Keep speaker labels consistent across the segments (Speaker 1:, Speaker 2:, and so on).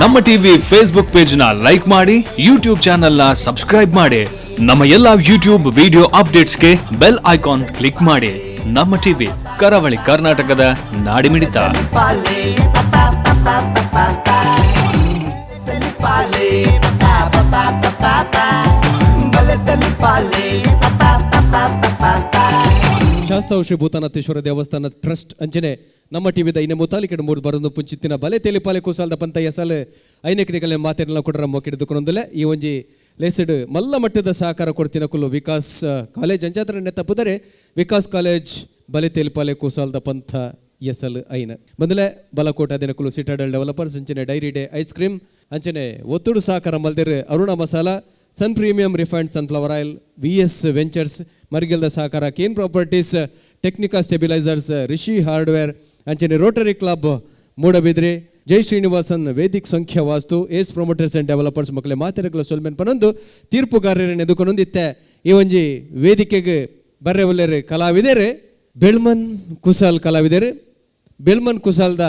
Speaker 1: ನಮ್ಮ TV Facebook page ನ like ಮಾಡಿ, ಯೂಟ್ಯೂಬ್ ಚಾನೆಲ್ ನ ಸಬ್ಸ್ಕ್ರೈಬ್ ಮಾಡಿ. ನಮ್ಮ ಎಲ್ಲಾ ಯೂಟ್ಯೂಬ್ ವಿಡಿಯೋ ಅಪ್ಡೇಟ್ಸ್ಗೆ ಬೆಲ್ ಐಕಾನ್ ಕ್ಲಿಕ್ ಮಾಡಿ. ನಮ್ಮ ಟಿವಿ, ಕರಾವಳಿ ಕರ್ನಾಟಕದ ನಾಡಿಮಿಡಿತ.
Speaker 2: ಶಾಸ್ತಾವು ಶ್ರೀ ಭೂತನಾಥೇಶ್ವರ ದೇವಸ್ಥಾನ ಟ್ರಸ್ಟ್ ಅಂಚನೆ ನಮ್ಮ ಟಿವಿದ ಐನೆ ಮುತಾಲಿಕೆಡ್ ಮೂರು ಬರೊಂದು ಪುಂಚಿತ್ತಿನ ಬಲೆ ತೇಲಿಪಾಲೆ ಕುಸಾಲ್ದ ಪಂತ ಎಸಲ್ ಐನೆಕ್ರಿಗಲೆ ಮಾತೆರ್ಲ ಕೊಡರ ಮೊಕ್ಕಿಡಿದುಕೊಂಡೊಂದುಲೆ ಈ ಒಂಜಿ ಲೇಸಡ್ ಮಲ್ಲ ಮಟ್ಟದ ಸಹಕಾರ ಕೊಡ್ತಿನ ಕುಲ್ಲು ವಿಕಾಸ್ ಕಾಲೇಜ್ ಅಂಚಾತ್ರ ನೆತ್ತಪುದರೆ ವಿಕಾಸ್ ಕಾಲೇಜ್ ಬಲೆ ತೇಲಿಪಾಲೆ ಕುಸಾಲ್ದ ಪಂಥ ಎಸಲ್ ಐನ ಬಂದಲೆ ಬಲಕೋಟ ದಿನಕುಲು ಸಿಟಾಡಲ್ ಡೆವಲಪರ್ಸ್ ಅಂಚನೆ ಡೈರಿ ಡೇ ಐಸ್ ಕ್ರೀಮ್ ಅಂಚನೆ ಒತ್ತುಡು ಸಹಕಾರ ಮಲ್ದಿರ್ Aruna masala, Sun premium refined sunflower oil, V S ventures ಮರಿಗಲ್ದ ಸಹಕಾರ, Kane properties, Technica stabilisers, Rishi hardware ಅಂಚನೆ ರೋಟರಿ ಕ್ಲಬ್ ಮೂಡಬಿದ್ರಿ, ಜೈ ಶ್ರೀನಿವಾಸನ್ ವೇದಿಕ್ ಸಂಖ್ಯಾ Vastu, ace promoters and developers ಮಕ್ಕಳ ಮಾತೆರಗಳ ಸೊಲ್ಮೆನ್ ಪನೊಂದು ತೀರ್ಪುಗಾರರನ್ನು ಎದುಕೊನೊಂದಿತ್ತೆ ಈ ಒಂಜಿ ವೇದಿಕೆಗೆ ಬರ್ರೆ ಒಲ್ಲೆರು ಕಲಾವಿದರು ಬೆಳ್ಮನ್ ಕುಸಾಲ್ ಕಲಾವಿದರು. ಬೆಳ್ಮನ್ ಕುಸಾಲ್ದ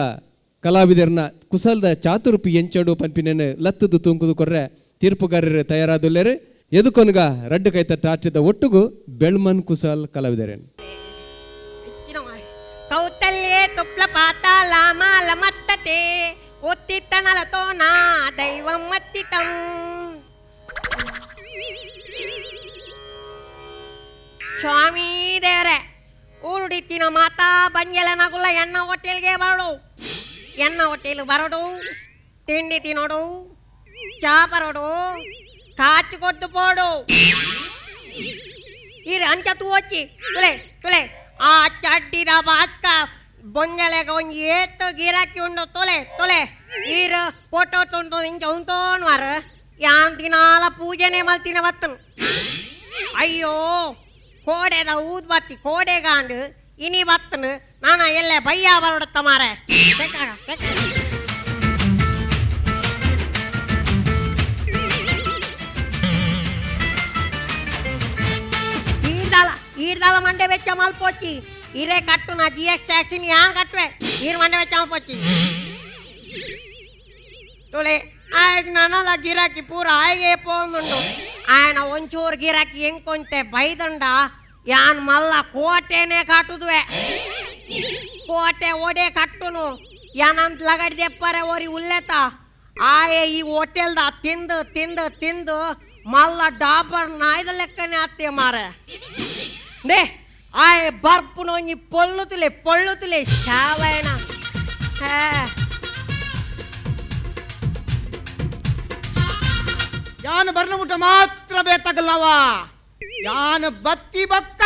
Speaker 2: ಕಲಾವಿದರನ್ನ ಕುಸಾಲ್ದ ಚಾತುರ್ಪಿ ಎಂಚಡು ಪನ್ಪಿನೇನು ಲತ್ತದು ತೂಂಕುದು ಕೊರ್ರೆ ತೀರ್ಪುಗಾರರು ತಯಾರಾದುಲ್ಲೇರು. ಎದುಕೊನ್ಗ ರಡ್ಡು ಕೈತ ತಾಟಿದ ಒಟ್ಟುಗು ಬೆಳ್ಮನ್ ಕುಸಾಲ್ ಕಲಾವಿದರೇನು.
Speaker 3: ಕೌತಲ್ಯೆ ತುಪ್ಲಪಾತ ಲಾಮಾಲ ಮತ್ತತೆ ಒತ್ತಿತ್ತನಲತೋ ನಾ ದೈವಂ ಮತ್ತಿತಂ. ಸ್ವಾಮಿ ದೇವರೇ, ಊರುಡಿತ್ತಿನ ಮಾತಾ ಬಂಜಲನಗುಲ್ಲ ಎನ್ನ ಹೋಟೆಲ್ಗೆ ಬರಡು, ಎನ್ನ ಹೋಟೆಲ್ ಬರಡು, ತಿಂಡಿ ತಿನ್ನೋಡು, ಚಾ ಬರೋಡು, ಕಾಚು ಕೊಟ್ಟು ಪೋಡು. ಇರು ಅಂಚ ತೂವಚ್ಚಿ ತುಲೆ ತುಲೆ ಆ ಚಡ್ಡಿದ ಬಾಸ್ಕ ಬೊಂಜಲೆಗ ಒಂಜಿ ಏತ್ ಗಿರಾಕಿ ಉಂಡು. ತೊಲೆ ತೊಲೆ ಈರ್ ಫೋಟೋ ತುಂಡು ಇಂಚ ಉಂಟೋನ್ವಾರ ಯಾನ್ ದಿನಾಲ ಪೂಜೆನೆ ಮಲ್ತಿನ ಬತ್ತನು. ಅಯ್ಯೋ, ಕೋಡೆದ ಊದ್ಬತ್ತಿ ಕೋಡೆಗಾಂಡು ಇನಿ ಬತ್ತನು. ನಾನ ಎಲ್ಲೆ ಬಯ್ಯ ಬರೋಡತ್ತ ಮಾರೆ. ಬೇಕಾಗ ಬೇಕಾಗ. ಈರ್ದಾಲ ಈರ್ದಾಲ ಮಂಡೆ ವೆಚ್ಚ ಮಲ್ಪೊಚ್ಚಿ. ಇರೆ ಕಟ್ಟು ನಾ ಜಿ ಎಸ್ ಟ್ಯಾಕ್ಸಿನ ಯಾನ್ ಕಟ್ಟುವೆ. ಈರ್ ಮಂಡೆ ವೆಚ್ಚ ಮಲ್ಪೊಚ್ಚಿ. ತುಳೆ ಆಯ್ತು, ನನಲ ಗಿರಾಕಿ ಪೂರ ಆಯ್ಗೆ ಪೋಂದುಂಡು. ಆಯನ ಒಂಚೂರು ಗಿರಾಕಿ ಎಂಕೊಂತೆ ಬೈದಂಡ ಯಾನ್ ಮಲ್ಲ ಕೋಟೆನೆ ಕಟ್ಟುದುವೆ. ಕೋಟೆ ಒಡೆ ಕಟ್ಟುನು ಯಾನಂತ ಲಗಡಿ ದೆಪ್ಪರೆ ಓರಿ ಉಲ್ಲೆತ. ಆಯೆ ಈ ಹೋಟೆಲ್ದ ತಿಂದು ತಿಂದು ತಿಂದು ಮಲ್ಲ ಡಾಬರ್ ನಾಯ್ದ ಲೆಕ್ಕನೆ ಅತ್ತೆ ಮಾರೆ. ನೇ ಆಯೆ ಬರ್ಪುನ ಒಂಜಿ ಪೊಳ್ಳುತುಲೆ ಪೊಳ್ಳುತುಲೆ ಶಾವಯಣ ಹೇ.
Speaker 4: ಯಾನು ಬರ್ನ ಮುಟ್ಟ ಮಾತ್ರ ಬೇತಾಗಲ್ಲವ, ಯಾನು ಬತ್ತಿ ಬಕ್ಕ.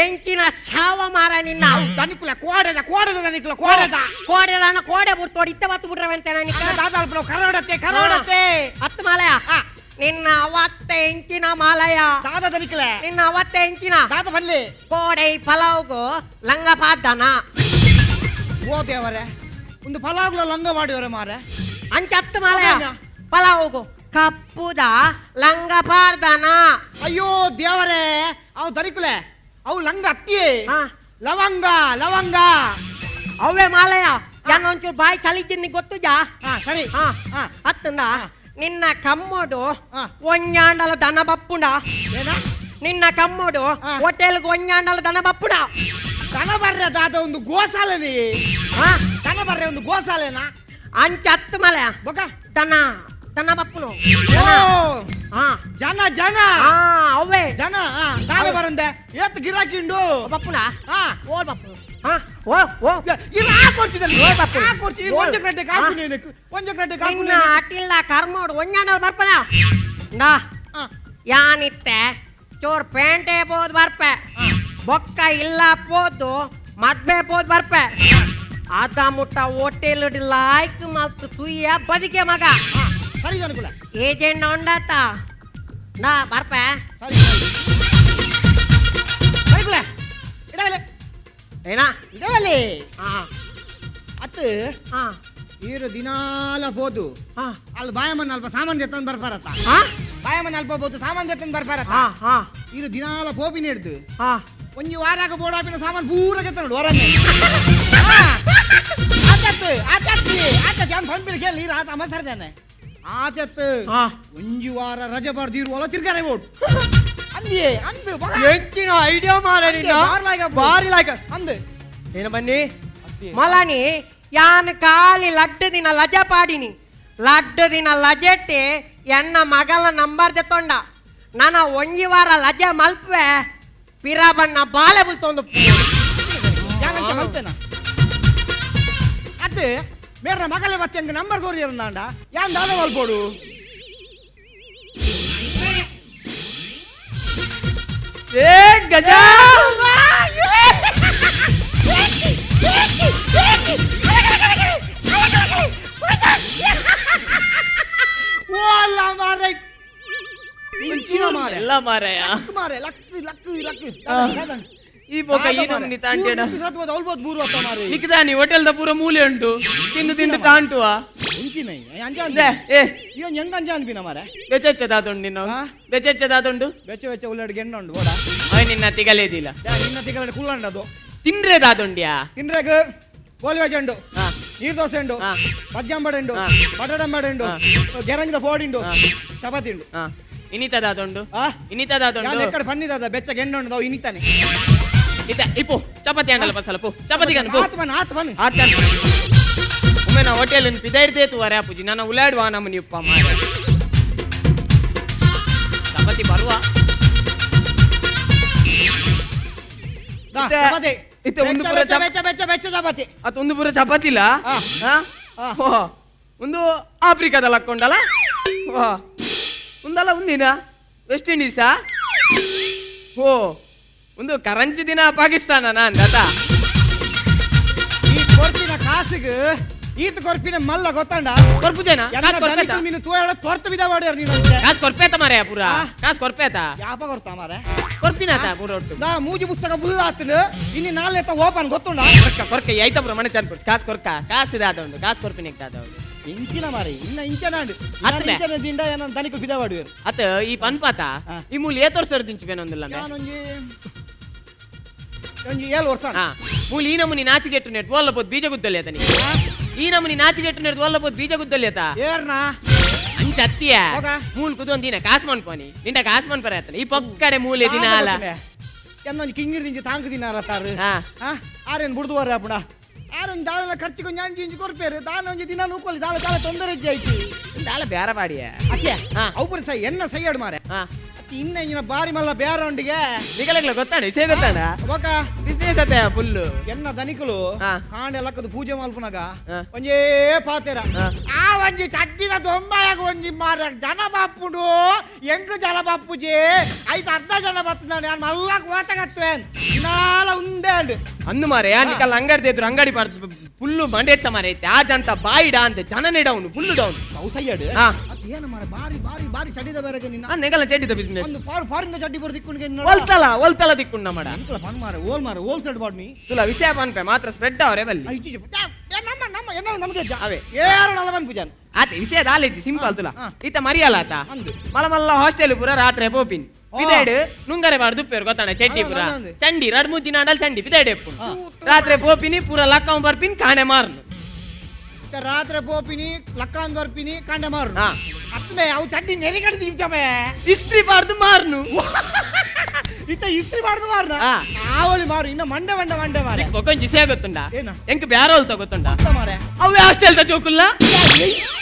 Speaker 3: ಎಂಚಿನ ಶಾವ ಮಾರ ನಿನ್ನ.
Speaker 4: ದನಿಕುಲ ಕೋಡೆದ ಕೋಡೆದ ದನಿಕುಲ ಕೋಡೆದ.
Speaker 3: ಕೋಡೆದ ಅಣ್ಣ ಕೋಡೆ ಬಿಡ್ತೋಡಿ ಇತ್ತ ಬತ್ತು ಬಿಡ್ರವಂತೆ ನನಗೆ.
Speaker 4: ದಾದಾಲ್ಪನ ಕರೋಡತ್ತೆ ಕರೋಡತ್ತೆ.
Speaker 3: ಹತ್ತು ಮಾಲಯ ನಿನ್ನ ಅವತ್ತೆ ಎಂಚಿನ ಮಾಲಯ.
Speaker 4: ದಾದ ದನಿಕುಲ.
Speaker 3: ನಿನ್ನ ಅವತ್ತೆ ಎಂಚಿನ.
Speaker 4: ದಾದ ಬಲ್ಲಿ.
Speaker 3: ಕೋಡೆ ಪಲಾವ್ಗು ಲಂಗ ಪಾದ್ದನ.
Speaker 4: ಓ ದೇವರೇ, ಒಂದು ಪಲಾವ್ಲ ಲಂಗ ಮಾಡಿವರೆ ಮಾರೆ.
Speaker 3: ಅಂಚತ್ತು ಮಾಲಯ, ಪಲಾವ್ಗು ಕಪ್ಪುದ ಲಂಗ ಪಾರ್ದನ.
Speaker 4: ಅಯ್ಯೋ ದೇವರೇ, ಅವು ದನಿಕುಲೆ ಅವು ಲಂಗ ಅತ್ತಿ. ಲವಂಗ ಲವಂಗ.
Speaker 3: ಅವೇ ಮಾಲಯ, ಯಾನ್ ಒಂಚೂರು ಬಾಯಿ ಚಲಿದ್ದೀನಿ ಗೊತ್ತು ಜಾ.
Speaker 4: ಸರಿ.
Speaker 3: ಅತ್ತಂದ ನಿನ್ನ ಕಮ್ಮೋಡು ಒಂಜಾಂಡಲ ದನ ಬಪ್ಪುಂಡ. ನಿನ್ನ ಕಮ್ಮೋಡು ಹೋಟೆಲ್ಗೆ ಒಂಜಾಂಡಲ ದನ ಬಪ್ಪುಂಡ.
Speaker 4: ದನ ಬರ್ರೆ ದಾದ ಒಂದು ಗೋಸಾಲೆನಿ. ದನ ಬರ್ರೆ ಒಂದು ಗೋಸಾಲೆನಾ.
Speaker 3: ಅಂಚ ಹತ್ತು ಮಲೆ.
Speaker 4: ಬೊಕ
Speaker 3: ದನ ದನ ಬಪ್ಪುನು.
Speaker 4: ಜನ ಜನ.
Speaker 3: ಅವೇ
Speaker 4: ಜನ ದಾದ ಬರಂದೆ ಏತ್ ಗಿರಾಕಿ ಉಂಡು.
Speaker 3: ಬಪ್ಪುನ ಓ ಬಪ್ಪು ಓ ಓ.
Speaker 4: ಇಲ್ಲ ಕೊಡ್ತಿದ್ದಲ್ಲಿ ಕೊಡ್ತಿ ಒಂಜು ಗಂಟೆ ಕಾಕು ನೀನು ಒಂಜು ಗಂಟೆ ಕಾಕು.
Speaker 3: ನಿನ್ನ ಅಟಿಲ್ಲ ಕರ್ಮೋಡು ಒಂಜಾಂಡಲ ಬರ್ಪನ ನಾ. ಯಾನಿತ್ತೆ ಚೋರ್ ಪೇಂಟೆ ಬೋದು ಬರ್ಪೆ, ಬೊಕ್ಕ ಇಲ್ಲ ಪೋದು ಮದ್ವೆ ಪೋದು ಬರ್ಪೆ. ಅದ ಮುಟ್ಟ ಹೋಟೆಲ್ ಲಾಯ್ಕ್ ಮಲ್ತು ತುಯ್ಯ ಬದಿಕೆ ಮಗ.
Speaker 4: ಸರಿ ಅನುಕೂಲ.
Speaker 3: ಏಜೆಂಟ್ ಉಂಡಾತ ನಾ ಬರ್ಪೆ.
Speaker 4: ಸರಿ ಇಡವಲೆ.
Speaker 3: ಏನಾ?
Speaker 4: ಇಡವಲೆ. ಅತ್ತು ಈರು ದಿನಾಲ ಪೋದು ಅಲ್ಲಿ ಬಾಯಮ್ಮನ ಅಲ್ಪ ಸಾಮಾನ್ ಜೊತೆ ಬರ್ಪಾರತ್ತ. ಬಾಯಮ್ಮನ ಅಲ್ಪ ಬೋದು ಸಾಮಾನ್ ಜೊತೆ ಬರ್ಪಾರತ್ತ. ಈರು ದಿನಾಲ ಪೋಪಿನ ಹಿಡ್ದು ಒಂಜಿ ವಾರಾಗ ಬೋಡಾಪಿನ ಸಾಮಾನ್ ಪೂರ ಕೆತ್ತನೋಡು ಹೊರಗೆ. ಮಸರ್ದಾನೆ ಆತೆತ್ತು ಒಂಜಿ ವಾರ ರಜೆ ಬರ್ದಿರುವಲ್ಲ ತಿರ್ಗಾರೆ ಬೋಟ್ ಅಂದಿಯೇ ಅಂದು
Speaker 3: ಎಂಚಿನ ಐಡಿಯಾ ಮಾರೆ ನಿನ್ನ ಬಾರಿ ಲಾಯ್ಕ
Speaker 4: ಅಂದು
Speaker 3: ಏನು ಬನ್ನಿ ಮಲನಿ ಯಾನ್ ಖಾಲಿ ಲಡ್ಡು ದಿನ ಲಜೆ ಪಾಡಿನಿ ಲಡ್ಡು ದಿನ ಲಜೆಟ್ಟಿ ಎನ್ನ ಮಗಲ ನಂಬರ್ ತೊಂಡ ನನ್ನ ಒಂಜಿ ವಾರ ಲಜೆ ಮಲ್ಪೆ ಪಿರ ಬಣ್ಣ ಬಾಳೆ ಬುಲ್ತೊಂದು
Speaker 4: ಯಾನಂಚ ಮಲ್ಪೆನ ಅತ್ತೆ ಮೇರ ಮಗಲೇ ಮತ್ತೆ ಅಂಗ ನಂಬರ್ ಕೋರಿ ಇರಂದಾಂಡ ಯಾನ್ ದಾದ ಮಲ್ಪೋಡು
Speaker 5: ಏ ಗಜ
Speaker 4: ಓಲ್ಲ ಮಾರೆ ಇಂಚಿನ ಮಾರೆ
Speaker 5: ಎಲ್ಲ ಮಾರಾಯ
Speaker 4: ಲಕ್ ಮಾರೆ ಲಕ್ ಲಕ್ ಲಕ್
Speaker 5: ಈ ಪೊಕ ಈ ನಮ್ನಿ ತಾಂಟೇಡ
Speaker 4: ಸತ್ವದ ಅವಲ್ಬೋದು ಬೂರು ಅತ್ತ ಮಾರೆ
Speaker 5: ನಿಕ್ದಾನಿ ಹೋಟೆಲ್ದ ಪೂರ ಮೂಲೆ ಉಂಟು ತಿಂದು ತಿಂದು ತಾಂಟುವ
Speaker 4: ಇಂಚಿನ ಅಂಜ
Speaker 5: ಏ
Speaker 4: ಇವನ್ ಹೆಂಗ ಅಂಜ ಅನ್ಪಿನ ಮಾರೆ
Speaker 5: ಬೆಚ್ಚೆಚ್ಚದಾದುಂಡು ನಿನ್ನ ಬೆಚ್ಚೆಚ್ಚದಾದುಂಡು
Speaker 4: ಬೆಚ್ಚ ಬೆಚ್ಚ ಉಳ್ಳಾಡ್ ಗೆಂಡ ಉಂಡು ಬೋಡ
Speaker 5: ಅವ ನಿನ್ನ ತಿಗಲೇದಿಲ್ಲ
Speaker 4: ನಿನ್ನ ತಿಗಲಡೆ ಕುಳ್ಳಂಡದು
Speaker 5: ತಿಂದ್ರೆ ದಾದುಂಡ್ಯಾ
Speaker 4: ತಿಂದ್ರೆಗ್ ಗೋಲಿ ಬಜೆ ಉಂಡು ನೀರ್ ದೋಸೆ ಉಂಡು ಪಜ್ಜಂಬಡೆ ಉಂಡು ಬಟಾಟಂಬಡೆ ಉಂಡು ಗೆರಂಗಿದ ಫೋಡಿ ಉಂಡು ಚಪಾತಿ ಉಂಡು
Speaker 5: ಇನಿತ ದಾದುಂಡು ಇನಿತ ದಾದುಂಡು
Speaker 4: ಯಾನ್ ಎಕ್ಕಡೆ ಫನ್ನಿದಾದ ಬೆಚ್ಚ ಗೆಂಡ ಉಂಡು ಅವು ಇನಿತಾನೆ
Speaker 5: ಇತ ಇಪ್ಪು ಚಪಾತಿ ಅಂಡಲ ಪಸಲ ಪೋ ಚಪಾತಿ ಕನ್ ಪೋ
Speaker 4: ಆತ್ ಬನ್ ಆತ್ ಬನ್
Speaker 5: ಆತ್ ಕನ್ ಒಮ್ಮೆ ನಾ ಹೋಟೆಲ್ ಪಿದ ಹಿಡ್ದೇ ತೂವರೆ ಅಪ್ಪುಜಿ ನನ್ನ ಉಲಾಡುವ ನಮ್ಮ ನಿಪ್ಪ ಮಾರ ಚಪಾತಿ ಬರುವ
Speaker 4: ಚಪಾತಿ
Speaker 5: ಇತ್ತೆ ಒಂದು ಪೂರ
Speaker 4: ಬೆಚ್ಚ ಬೆಚ್ಚ ಬೆಚ್ಚ ಬೆಚ್ಚ ಚಪಾತಿ
Speaker 5: ಅದು ಒಂದು ಪೂರ ಚಪಾತಿಲ್ಲ ಒಂದು ಆಫ್ರಿಕಾದಲ್ಲಿ ಹಾಕೊಂಡಲ್ಲ ಒಂದಲ್ಲ ಒಂದಿನ ವೆಸ್ಟ್ ಇಂಡೀಸಾ ಓ ಒಂದು ಕರಂಚಿ ದಿನ ಪಾಕಿಸ್ತಾನ ಅಂದಾತ
Speaker 4: ಈ ಕೊರ್ಪಿನ ಕಾಸಿಗೆ ಈತ ಕೊರ್ಪಿನ ಮಲ್ಲ ಗೊತ್ತಂಡ
Speaker 5: ಕೊರ್ಪುಜೇನ
Speaker 4: ಮೀನು ತೋಯಾಡ ತೊರ್ತ ಬಿದ ಮಾಡ್ಯಾರ ನೀನು
Speaker 5: ಕಾಸು ಕೊರ್ಪೇತ ಮಾರಾಯ ಪೂರ ಕಾಸು ಕೊರ್ಪೇತ
Speaker 4: ಯಾಪ ಕೊರ್ತಾ ಮಾರೆ
Speaker 5: ಕೊರ್ಪಿನಾತ ಪೂರ ಒಟ್ಟು
Speaker 4: ದಾ ಮೂಜಿ ಪುಸ್ತಕ ಬುಲ್ ಆತನು ಇನ್ನು ನಾಳೆ ಓಪನ್ ಗೊತ್ತುಂಡ
Speaker 5: ಕೊರ್ಕ ಕೊರ್ಕ ಐತ ಪೂರ ಮನೆ ಚಾನ್ಪುಟ್ ಕಾಸು ಕೊರ್ಕ ಕಾಸು ಇದಾದ ಉಂಡು ಕಾಸು ಕೊರ್ಪಿನ ಇದ್ದಾದ ಉಂಡು
Speaker 4: ಇಂಚಿನ ಮಾರೆ ಇನ್ನ ಇಂಚನ ಇಂಚನ ದಿಂಡ ಏನೋ ದನಿಕು ಬಿದ ಮಾಡುವೆರು
Speaker 5: ಅತ ಈ ಪನ್ಪಾತ ಈ ಮೂಲಿ ಏತೋರ್ಸರ್ ದಿಂಚು ಬೇನೊಂದಿಲ್ಲ
Speaker 4: ಒಂಜಿ ಒಂಜಿ ಏಳು ವರ್ಷ
Speaker 5: ಮೂಲಿ ಈ ನಮೂನಿ ನಾಚಿಗೆಟ್ಟು ನೆಟ್ ಓಲ್ಲ ಪೋದ್ ಬೀಜ ಗುದ್ದಲಿ ಆತ ಈ ನಮೂನಿ ನಾಚಿಗೆಟ್ಟು ನೆಟ್ ಓಲ್ಲ ಪೋದ್ ಬೀಜ ಗುದ್ದಲಿ ಆತ
Speaker 4: ಏರ್ನಾ
Speaker 5: ಅಂಚ ಅತ್ತಿಯ ಮೂಲ್ ಕುದೊಂದ್ ದಿನ ಕಾಸು ಮನ್ಪೋನಿ ನಿಂಡ ಕಾಸು ಮನ್ಪರ ಆತನ ಈ ಪಕ್ಕಡೆ ಮೂಲೆ ದಿನ ಅಲ್ಲ
Speaker 4: എന്നൊഞ്ചി കിങ്ങിടി തിഞ്ചി താങ്ക് തിന്നാറത്താറ് ആരേൻ ബുಡ್ದು ಬರ್ರೆ ಅಪ್ಪಣ ಆರೊಂಜಿ ದಾಲನ ಖರ್ಚಿಗೆ ಒಂಜಿ ಅಂಜಿ ಇಂಚಿ ಕೊರ್ಪೇರು ದಾಲ ಒಂಜಿ ದಿನ ನೂಕೊಲ್ಲಿ ದಾಲ ದಾಲ ತೊಂದರೆ ಆಯ್ತು
Speaker 5: ದಾಲ ಬೇರೆ ಬಾಡಿಯ
Speaker 4: ಅತ್ತೆ ಅವು ಸೈ ಎನ್ನ ಸೈಯಾಡು ಮಾರೆ ಅತ್ತೆ ಇನ್ನ ಇಂಜಿನ ಬಾರಿ ಮಲ್ಲ ಬೇರೆ ಉಂಡಿಗೆ
Speaker 5: ನಿಗಲಗ್ಲ ಗೊತ್ತಾಣ ವಿಷಯ ಗೊತ್ತಾಣ
Speaker 4: ಒಕ
Speaker 5: ಬಿಸ್ನೆಸ್ ಅತ್ತೆ ಫುಲ್ಲು
Speaker 4: ಎನ್ನ ದನಿಕುಲು ಕಾಂಡೆ ಲಕ್ಕದ ಪೂಜೆ ಮಲ್ಪುನಾಗ ಒಂಜೇ ಪಾತೆರ ಆ ಒಂಜಿ ಚಡ್ಡಿದ ದೊಂಬಾಯಾಗ ಒಂಜಿ ಮಾರ ಜನ ಬಾಪುಡು ಎಂಗ್ ಜನ ಬಾಪುಜಿ ಐದು ಅರ್ಧ ಜನ ಬರ್ತದ ನಾನು ಮಲ್ಲಕ್ ಓಟಗತ್ತೇನ್ ನಾಲ ಉಂದೆ ಅಂಡು
Speaker 5: ಅಂದು ಮಾರೆ ನಿಕಲ್ ಅಂಗಡಿ ದೇದ್ರು ಅಂಗಡಿ ಬಾರ್ದು ಫುಲ್ಲು ಮಂಡೇಚ್ಚ ಮಾರೆ ಐತೆ ಆ ಜಂತ ಬಾಯಿ ಡಾ ಅಂತ ಜನನೇ ಡೌನ್ ಫುಲ್ಲು ಡೌನ್
Speaker 4: ಅವು ಸೈಯಾಡು ಏನು ಮಾರೆ ಬಾರಿ ಬಾರಿ ಬಾರಿ ಚಡ್ಡಿದ ಬೇರೆ ನಿನ್ನ
Speaker 5: ನೆಗಲ ಚಡ್ಡಿದ ಬಿಸ್ನೆಸ್
Speaker 4: ಒಂದು ಫಾರಿನ್ ಚಡ್ಡಿ ಬರ್ ದಿಕ್ಕುಂಡಿಗೆ
Speaker 5: ಒಲ್ತಲ ಒಲ್ತಲ ದಿಕ್ಕುಂಡ ಮಾಡ
Speaker 4: ಪನ್ ಮಾರೆ ಓಲ್ ಮಾರೆ ಓಲ್ ಸೆಡ್ ಬಾಡ್ಮಿ
Speaker 5: ತುಲ ವಿಷಯ ಪನ್ಪೆ ಮಾತ್ರ ಸ್ಪ್ರೆಡ್ ಅವರೇ ಬಲ್ಲಿ
Speaker 4: ನಮ್ಮ ನಮ್ಮ ಎನ್ನ ನಮಗೆ
Speaker 5: ಅವೇ
Speaker 4: ಏರು ನಲವನ್ ಪೂಜಾನ್
Speaker 5: ಆತೆ ವಿಷಯ ದಾಲೈತಿ ಸಿಂಪಲ್ ತುಲ ಈತ ಮರಿಯಲ್ಲ ಆತ ಮಲ ಮಲ್ಲ ಹಾಸ್ಟೆಲ್ ಪೂರ ರಾತ್ರಿ ಪೋಪಿನ್ ಪಿದಾಯ್ಡು ನುಂಗರೆ ಬಾರ್ದು ಉಪ್ಪೇರು ಗೊತ್ತಾಣ ಚಡ್ಡಿ ಪೂರ ಚಂಡಿ ರಡ್ ಮೂರು ದಿನ ಅಂಡಲ್ ಚಂಡಿ ಪಿದಾಯ್ಡು ಎಪ್ಪು ರಾತ್ರಿ ಪೋಪಿನಿ ಪೂರ ಲಕ್ಕಂ ಬರ್ಪಿನಿ ಕಾಣೆ ಮಾರ್ನು
Speaker 4: ರಾತ್ರಿ ಪೋಪಿನಿ ಲಕ್ಕಾನ್ ಬರ್ಪಿನಿ ಕಾಂಡೆ ಮಾರು ಅತ್ಮೆ ಅವು ಚಡ್ಡಿ ನೆಲಿಗಡೆ ತಿಂಚಮೆ
Speaker 5: ಇಸ್ತ್ರಿ ಬಾರ್ದು ಮಾರ್ನು
Speaker 4: ಇತ್ತ ಇಸ್ತ್ರಿ ಬಾರ್ದು ಮಾರ್ನ ಆವಲಿ ಮಾರು ಇನ್ನ ಮಂಡೆ ಮಂಡೆ ಮಂಡೆ ಮಾರೆ
Speaker 5: కొంచెం ವಿಷಯ ಗೊತ್ತುಂಡ ಎಂಕ್ ಬ್ಯಾರೋಲ್ತ ಗೊತ್ತುಂಡ
Speaker 4: ಮಾರೆ
Speaker 5: ಅವೇ ಹಾಸ್ಟೆಲ್ ದ ಜೋಕುಲ್ಲ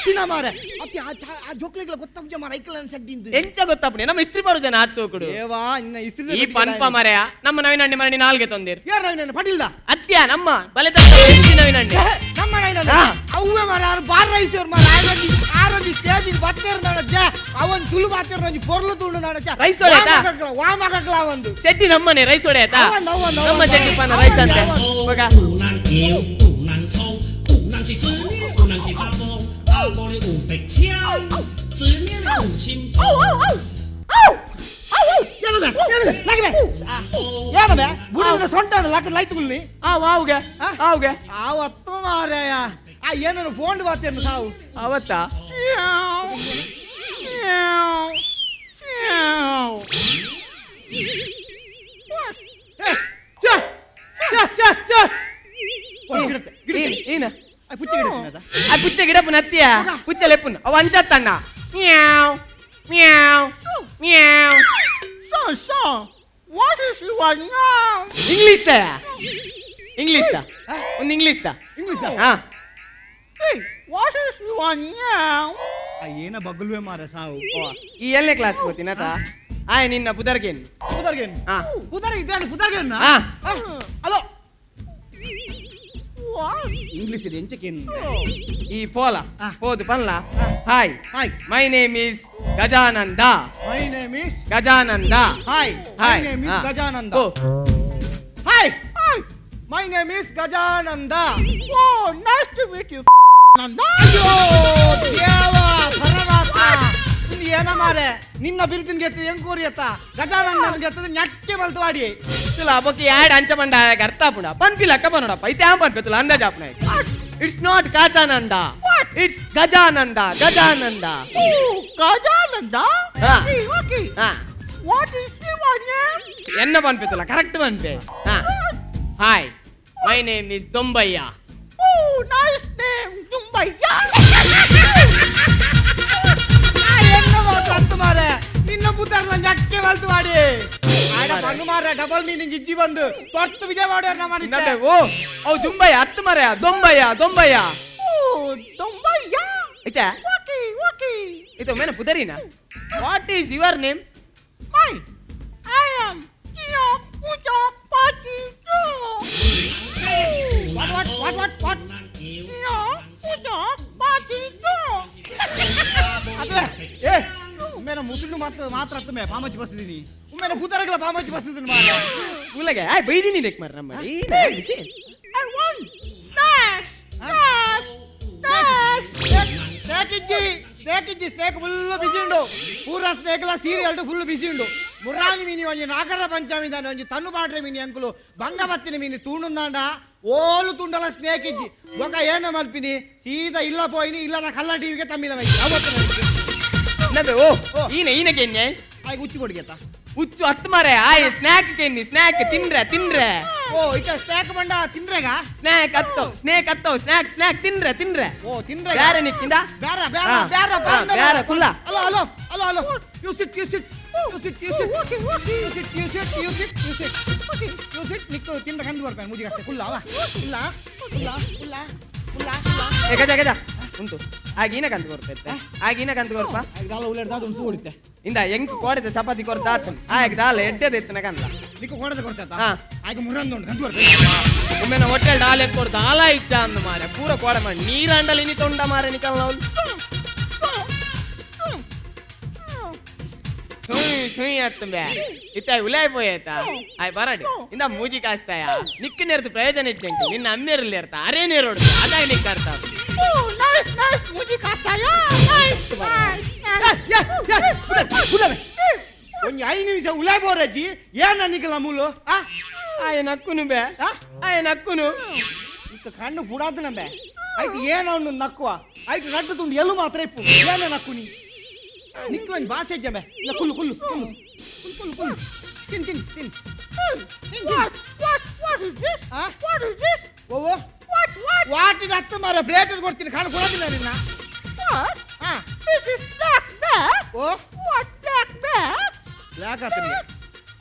Speaker 4: ಚಿನ್ನ ಮಾರೆ ಅತ್ತಿ ಆ ಜೋಕ್ಲಿಗಳ ಗೊತ್ತಪ್ಪ ಮಾರೆ ಐಕಲ ಚಡ್ಡಿ
Speaker 5: ಎಂಚ ಗೊತ್ತಪ್ಪಣೆ ನಮ್ಮ ಇಸ್ತ್ರಿ ಬಾರು ಜನ ಆಚ್ ಸೋಕುಡು
Speaker 4: ಏವಾ ಇನ್ನ ಇಸ್ತ್ರಿ
Speaker 5: ಈ ಪನ್ಪ ಮಾರೆಯ ನಮ್ಮ ನವೀನಣ್ಣೆ ಮರಣಿ ನಾಲ್ಗೆ ತೊಂದಿರ್
Speaker 4: ಯಾರು ನವೀನಣ್ಣ ಪಟಿಲ್ದ
Speaker 5: ಅತ್ಯ ನಮ್ಮ ಬಲೆ ನವೀನಣ್ಣೆ
Speaker 4: ನಮ್ಮ ನವೀನಣ್ಣ ಅವೇ ಮಾರೆ ಆರು ಬಾರ್ ರೈಸ್ ಅವ್ರು ಮಾರೆ ಆರೊಂಜಿ ಸ್ಟೇಜ್ ಬತ್ತೇರ್ ನಾಡಜ್ಜ ಅವನ್ ತುಳು ಬಾತೇರ್ ಒಂಜಿ ಪೊರ್ಲು ತುಂಡು ನಾಡಜ್ಜ
Speaker 5: ರೈಸ್ ಹೊಡೆಯತಾ
Speaker 4: ವಾಮಗಕ್ಲ ಒಂದು
Speaker 5: ಚಡ್ಡಿ ನಮ್ಮನೆ ರೈಸ್ ಹೊಡೆಯತಾ ನಮ್ಮ ಚಡ್ಡಿ ಪನ ರೈಸ್ ಅಂತೆ ಮಗ
Speaker 4: ಏನನು ಫೋನ್ ಬಾತೇನು ಸಾವು
Speaker 5: ಅವತ್ತಾ
Speaker 4: ಪುಚ್ಚೆ ಗಿಡ.
Speaker 5: ಆ ಪುಚ್ಚೆ ಗಿಡಪ್ಪು ನತ್ತಿಯ ಪುಚ್ಚೆ ಲೆಪ್ಪುನ್ ಅವು ಅಂಚತ್ತಣ್ಣ. Meow meow meow.
Speaker 3: What is your name?
Speaker 5: English English ಒಂದು ಇಂಗ್ಲಿಷ್
Speaker 4: ಇಂಗ್ಲಿಷ್.
Speaker 5: ಹಾ.
Speaker 3: What is your name?
Speaker 4: ಏನ ಬಗ್ಲುವೆ ಮಾರ ಸಾವು.
Speaker 5: ಈ ಎಲ್ಲೇ ಕ್ಲಾಸ್ ಹೋಗ್ತೀನತ ಆಯ್ ನಿನ್ನ ಪುದರ್ಗೇನ್.
Speaker 4: ಪುದರ್ಗೇನ್?
Speaker 5: ಹಾ.
Speaker 4: ಪುದರ್ ಇದೆ ಪುದರ್ಗೇನ್.
Speaker 5: ಹಾ.
Speaker 4: ಹಲೋ, ಇಂಗ್ಲಿಷ್ ಇದೆ ಎಂಚಕೇನ್.
Speaker 5: ಈ ಪೋಲ ಪೋದು ಪನ್ಲ. Hi
Speaker 4: hi.
Speaker 5: My name is Gajananda.
Speaker 4: My name is
Speaker 5: Gajananda.
Speaker 4: Hi.
Speaker 5: Hi
Speaker 4: my name is Gajananda.
Speaker 5: Oh.
Speaker 4: Hi, my name is Gajananda.
Speaker 3: Oh, nice to meet you, Nanda.
Speaker 4: ಅಯ್ಯೋ ದೇವ ಪರಮಾತ್ಮ, ಇದು ಏನ ಮಾರೆ, ನಿನ್ನ ಬಿರುದಿನ ಗೆತ್ತ ಹೆಂಗ್ ಎತ್ತ ಗಜಾನಂದನ ಗೆತ್ತದ ñಕ್ಕೆ ಬಲ್ತು ವಾಡಿ.
Speaker 5: ತುಲ ಬೊಕ್ಕೆ ಯಾಡ್ ಅಂಚ ಬಂಡ ಅರ್ಥ ಪುಣ ಪನ್ಪಿಲ್ಲ ಅಕ್ಕ ಬನ್ನೋಡಪ್ಪ ಐತೆ ಆಂ ಪನ್ಪೆ ತುಲ ಅಂದಾಜ್ ಆಪುನ. It's not Gajananda, it's Gajananda Gajananda.
Speaker 3: Oh, Gajananda?
Speaker 5: Ha.
Speaker 3: Okay, okay.
Speaker 5: Ha.
Speaker 3: What is your name?
Speaker 5: ಎನ್ನ ಪನ್ಪೆ ತುಲ ಕರೆಕ್ಟ್ ಪನ್ಪೆ. ಹಾ. Hi, my name is Dombayya.
Speaker 3: Oh, nice name, Dumbayya.
Speaker 4: ಎನ್ನ ಮಾತು ಮಾರೆ, ನಿನ್ನ ಪುತ್ತರ್ಲ ñಕ್ಕೆ ಬಲ್ತು ವಾಡಿ. ಆಡ ಪಣ್ಣು ಮಾರೆ, ಡಬಲ್ ಮೀನಿಂಗ್ ಇಜ್ಜಿ ಬಂದು ತೊಟ್ಟು ವಿಜಯವಾಡ ನಮ್ಮ.
Speaker 5: ಇನ್ನೊಬ್ಬೆ ಓ ಅವು ದುಂಬಯ್ಯ ಹತ್ತು ಮರೆಯ ದೊಂಬಯ್ಯ ದೊಂಬಯ್ಯ.
Speaker 3: Oh, Dumbayya.
Speaker 5: ಐತಾ
Speaker 3: Okay, okay.
Speaker 5: ಇದು ಮೇನ ಪುದರಿನ. What is your name?
Speaker 3: My, I am Kia Puja Pati Jo.
Speaker 4: What what what what what?
Speaker 3: Kia Puja Pati Jo.
Speaker 4: ಅದೇ ಏ ಉಮ್ಮೇನ ಮುಸುಂಡು ಮಾತ್ರ ಮಾತ್ರ ಅತ್ತಮೆ ಪಾಮಚ್ಚಿ ಬಸ್ತಿದ್ದೀನಿ, ಉಮ್ಮೇನ ಪುತ್ತರಗಳ ಪಾಮಚ್ಚಿ ಬಸ್ತಿದ್ದೀನಿ ಮಾರೆ.
Speaker 5: ಉಲಗೆ ಆಯ್ ಬೈದಿನಿ ಲೆಕ್ ಮಾರ ನಮ್ಮ
Speaker 3: I want snacks, snacks, snacks.
Speaker 4: Snake ಇಜ್ಜಿ, ಸ್ನೇಕ್ ಇಜ್ಜಿ, ಸ್ನೇಕ್ ಫುಲ್ ಬಿಸಿ ಉಂಡು. ಪೂರ ಸ್ನೇಕ್ಲ ಸೀರಿಯಲ್ ಫುಲ್ ಬಿಸಿ ಉಂಡು. ಮುರಾನಿ ಮೀನಿ ಒಂಜಿ ನಾಗರ ಪಂಚಮಿ ದಾನೆ ಒಂಜಿ ತನ್ನು ಪಾಟ್ರೆ ಮೀನಿ ಅಂಕುಲು ಬಂಗ ಬತ್ತಿನ ಮೀನಿ ತೂಣುಂದಾಂಡ ಓಲು ತುಂಡಲ ಸ್ನೇಕ್ ಇಜ್ಜಿ. ಬೊಕ ಏನ ಮಲ್ಪಿನಿ, ಸೀದಾ ಇಲ್ಲ ಪೋಯಿನಿ ಇಲ್ಲ ನಾ ಕಲ್ಲ ಟಿವಿಗೆ ತಮ್ಮಿನ.
Speaker 5: ನಬೆ ಓ ಈನ ಈನ ಕೆನ್ನೆ.
Speaker 4: ಆಯ್ತು, ಉಚ್ಚಿ ಕೊಡಿಗೆತ್ತ.
Speaker 5: ಹುಚ್ಚು ಹತ್ತು ಮಾರೆ ಆಯ್ ಸ್ನ್ಯಾಕ್ ಕೆನ್ನಿ ಸ್ನ್ಯಾಕ್ ತಿನ್ರೆ ತಿನ್ರೆ.
Speaker 4: ಓ ಇತ್ತ ಸ್ನೇಕ್ ಬಂಡ ತಿಂದ್ರೆಗ.
Speaker 5: ಸ್ನ್ಯಾಕ್ ಹತ್ತೋ ಸ್ನೇಕ್ ಹತ್ತೋ ಸ್ನ್ಯಾಕ್ ಸ್ನ್ಯಾಕ್ ತಿನ್ರೆ ತಿನ್ರೆ.
Speaker 4: ಓ ತಿಂದ್ರೆ.
Speaker 5: ಬ್ಯಾರೆ ನಿಕ್ಕಿಂದ.
Speaker 4: ಬ್ಯಾರ ಬ್ಯಾರ.
Speaker 5: ಹಾ.
Speaker 4: ಬ್ಯಾರ.
Speaker 5: ಹಾ, ಬ್ಯಾರ, ಕುಲ್ಲ.
Speaker 4: Hello hello hello hello, you sit you sit you sit you sit.
Speaker 3: Okay, okay.
Speaker 4: You sit you sit you sit you sit you sit. ನಿಕ್ಕು ತಿಂದ ಕಂದು ಬರ್ಪೇನೆ ಮುಜಿಗಷ್ಟೇ. ಕುಲ್ಲ ಅವ ಕುಲ್ಲ ಕುಲ್ಲ ಕುಲ್ಲ ಕುಲ್ಲ ಕುಲ್ಲ.
Speaker 5: ಏ ಗಜ ಗಜ ಉಂಟು ಆಗ ಈನ ಕಂತು ಕೊರ್ಪೆತ್ತೆ ಆಗ ಈನ ಕಂತು ಕೊರ್ಪ.
Speaker 4: ದಾಲ ಉಳ್ಳೇಡ್ದ ಅದು ಉಂಟು ಹೊಡಿತೆ.
Speaker 5: ಇಂದ ಎಂಕ್ ಕೋಡೆದ ಚಪಾತಿ ಕೊರ್ತ ಆತನ್ ಆಗ ದಾಲ ಎಡ್ಡೆದ ಎತ್ತನ ಕನ್ಲ.
Speaker 4: ನಿಕ್ಕು ಕೊಡದ ಕೊಡ್ತಾ.
Speaker 5: ಹಾ.
Speaker 4: ಆಗ ಮುರಂದು ಉಂಟು ಕಂದು ಬರ್ಪೇನೆ.
Speaker 5: ಒಮ್ಮೆನ ಹೋಟೆಲ್ ಡಾಲೆ ಕೊಡ್ದ ಆಲ ಇಟ್ಟ ಅಂದ ಮಾರೆ ಪೂರ ಕೋಡ ಮಾಡಿ ನೀರಾಂಡಲಿ ಇನಿ ತೊಂಡ ಮಾರೆ ನಿಕಲ್ ನಾವು ಸುಯ್ ಸುಯ್ ಅತ್ತಂಬೆ ಇತ್ತ ಉಲಾಯ್ ಪೋಯೇತ ಆಯ್ ಬರಡಿ ಇಂದ ಮೂಜಿ ಕಾಸ್ತಾಯ ನಿಕ್ಕ ನೇರ್ದು ಪ್ರಯೋಜನ ಇದ್ದಂಗೆ ನಿನ್ನ ಅಮ್ಮೇರಲ್ಲಿ ಇರ್ತ ಅರೇ ನೇರೋಡು ಅದಾಗ ನಿಕ್ಕ ಅರ್ಥ.
Speaker 3: Oh, nice, nice, Muji Kastaya. Nice, nice, nice.
Speaker 4: ಒಂಜಿ 5 ನಿಮಿಷ ಉಲಾಯ್ ಬೋರಜ್ಜಿ ಏನ ನಿಕ್ಕಲ ಮೂಲು ಆ.
Speaker 5: ಆಯ ನಕ್ಕುನು ಬೇ.
Speaker 4: ಆ?
Speaker 5: ಆಯ ನಕ್ಕುನು.
Speaker 4: ಇತ್ತ ಕಣ್ಣು ಪುಡಾತು ನಂಬೆ ಆಯ್ತು ಏನ ಉಂಡು ನಕ್ಕುವ ಆಯ್ತು ರಡ್ಡು ತುಂಡು ಎಲ್ಲು ಮಾತ್ರ ಇಪ್ಪು ಏನ ನಕ್ಕು ನೀ ನಿಕ್ಕು ಒಂಜಿ ಬಾಸೆ ಜಮೆ ಇಲ್ಲ ಕುಲ್ಲು ಕುಲ್ಲು ಕುಲ್ಲು ಕುಲ್ಲು ಕುಲ್ಲು ಕುಲ್ಲು ತಿನ್ ತಿನ್ ತಿನ್ ತಿನ್.
Speaker 3: What, what, what is this?
Speaker 4: ಆ?
Speaker 3: What is this?
Speaker 4: Oh oh.
Speaker 3: What, what,
Speaker 4: ವಾಟಿದ ಹತ್ತು ಮಾರ ಪ್ಲೇಟ್ ಕೊಡ್ತೀನಿ ಕಣ್ಣು ಕೊಡೋದಿಲ್ಲ ನಿನ್ನ.
Speaker 3: What?
Speaker 4: Ha.
Speaker 3: This is black bag.
Speaker 4: Oh.
Speaker 3: What black bag?
Speaker 4: Black ಆತನಿಗೆ.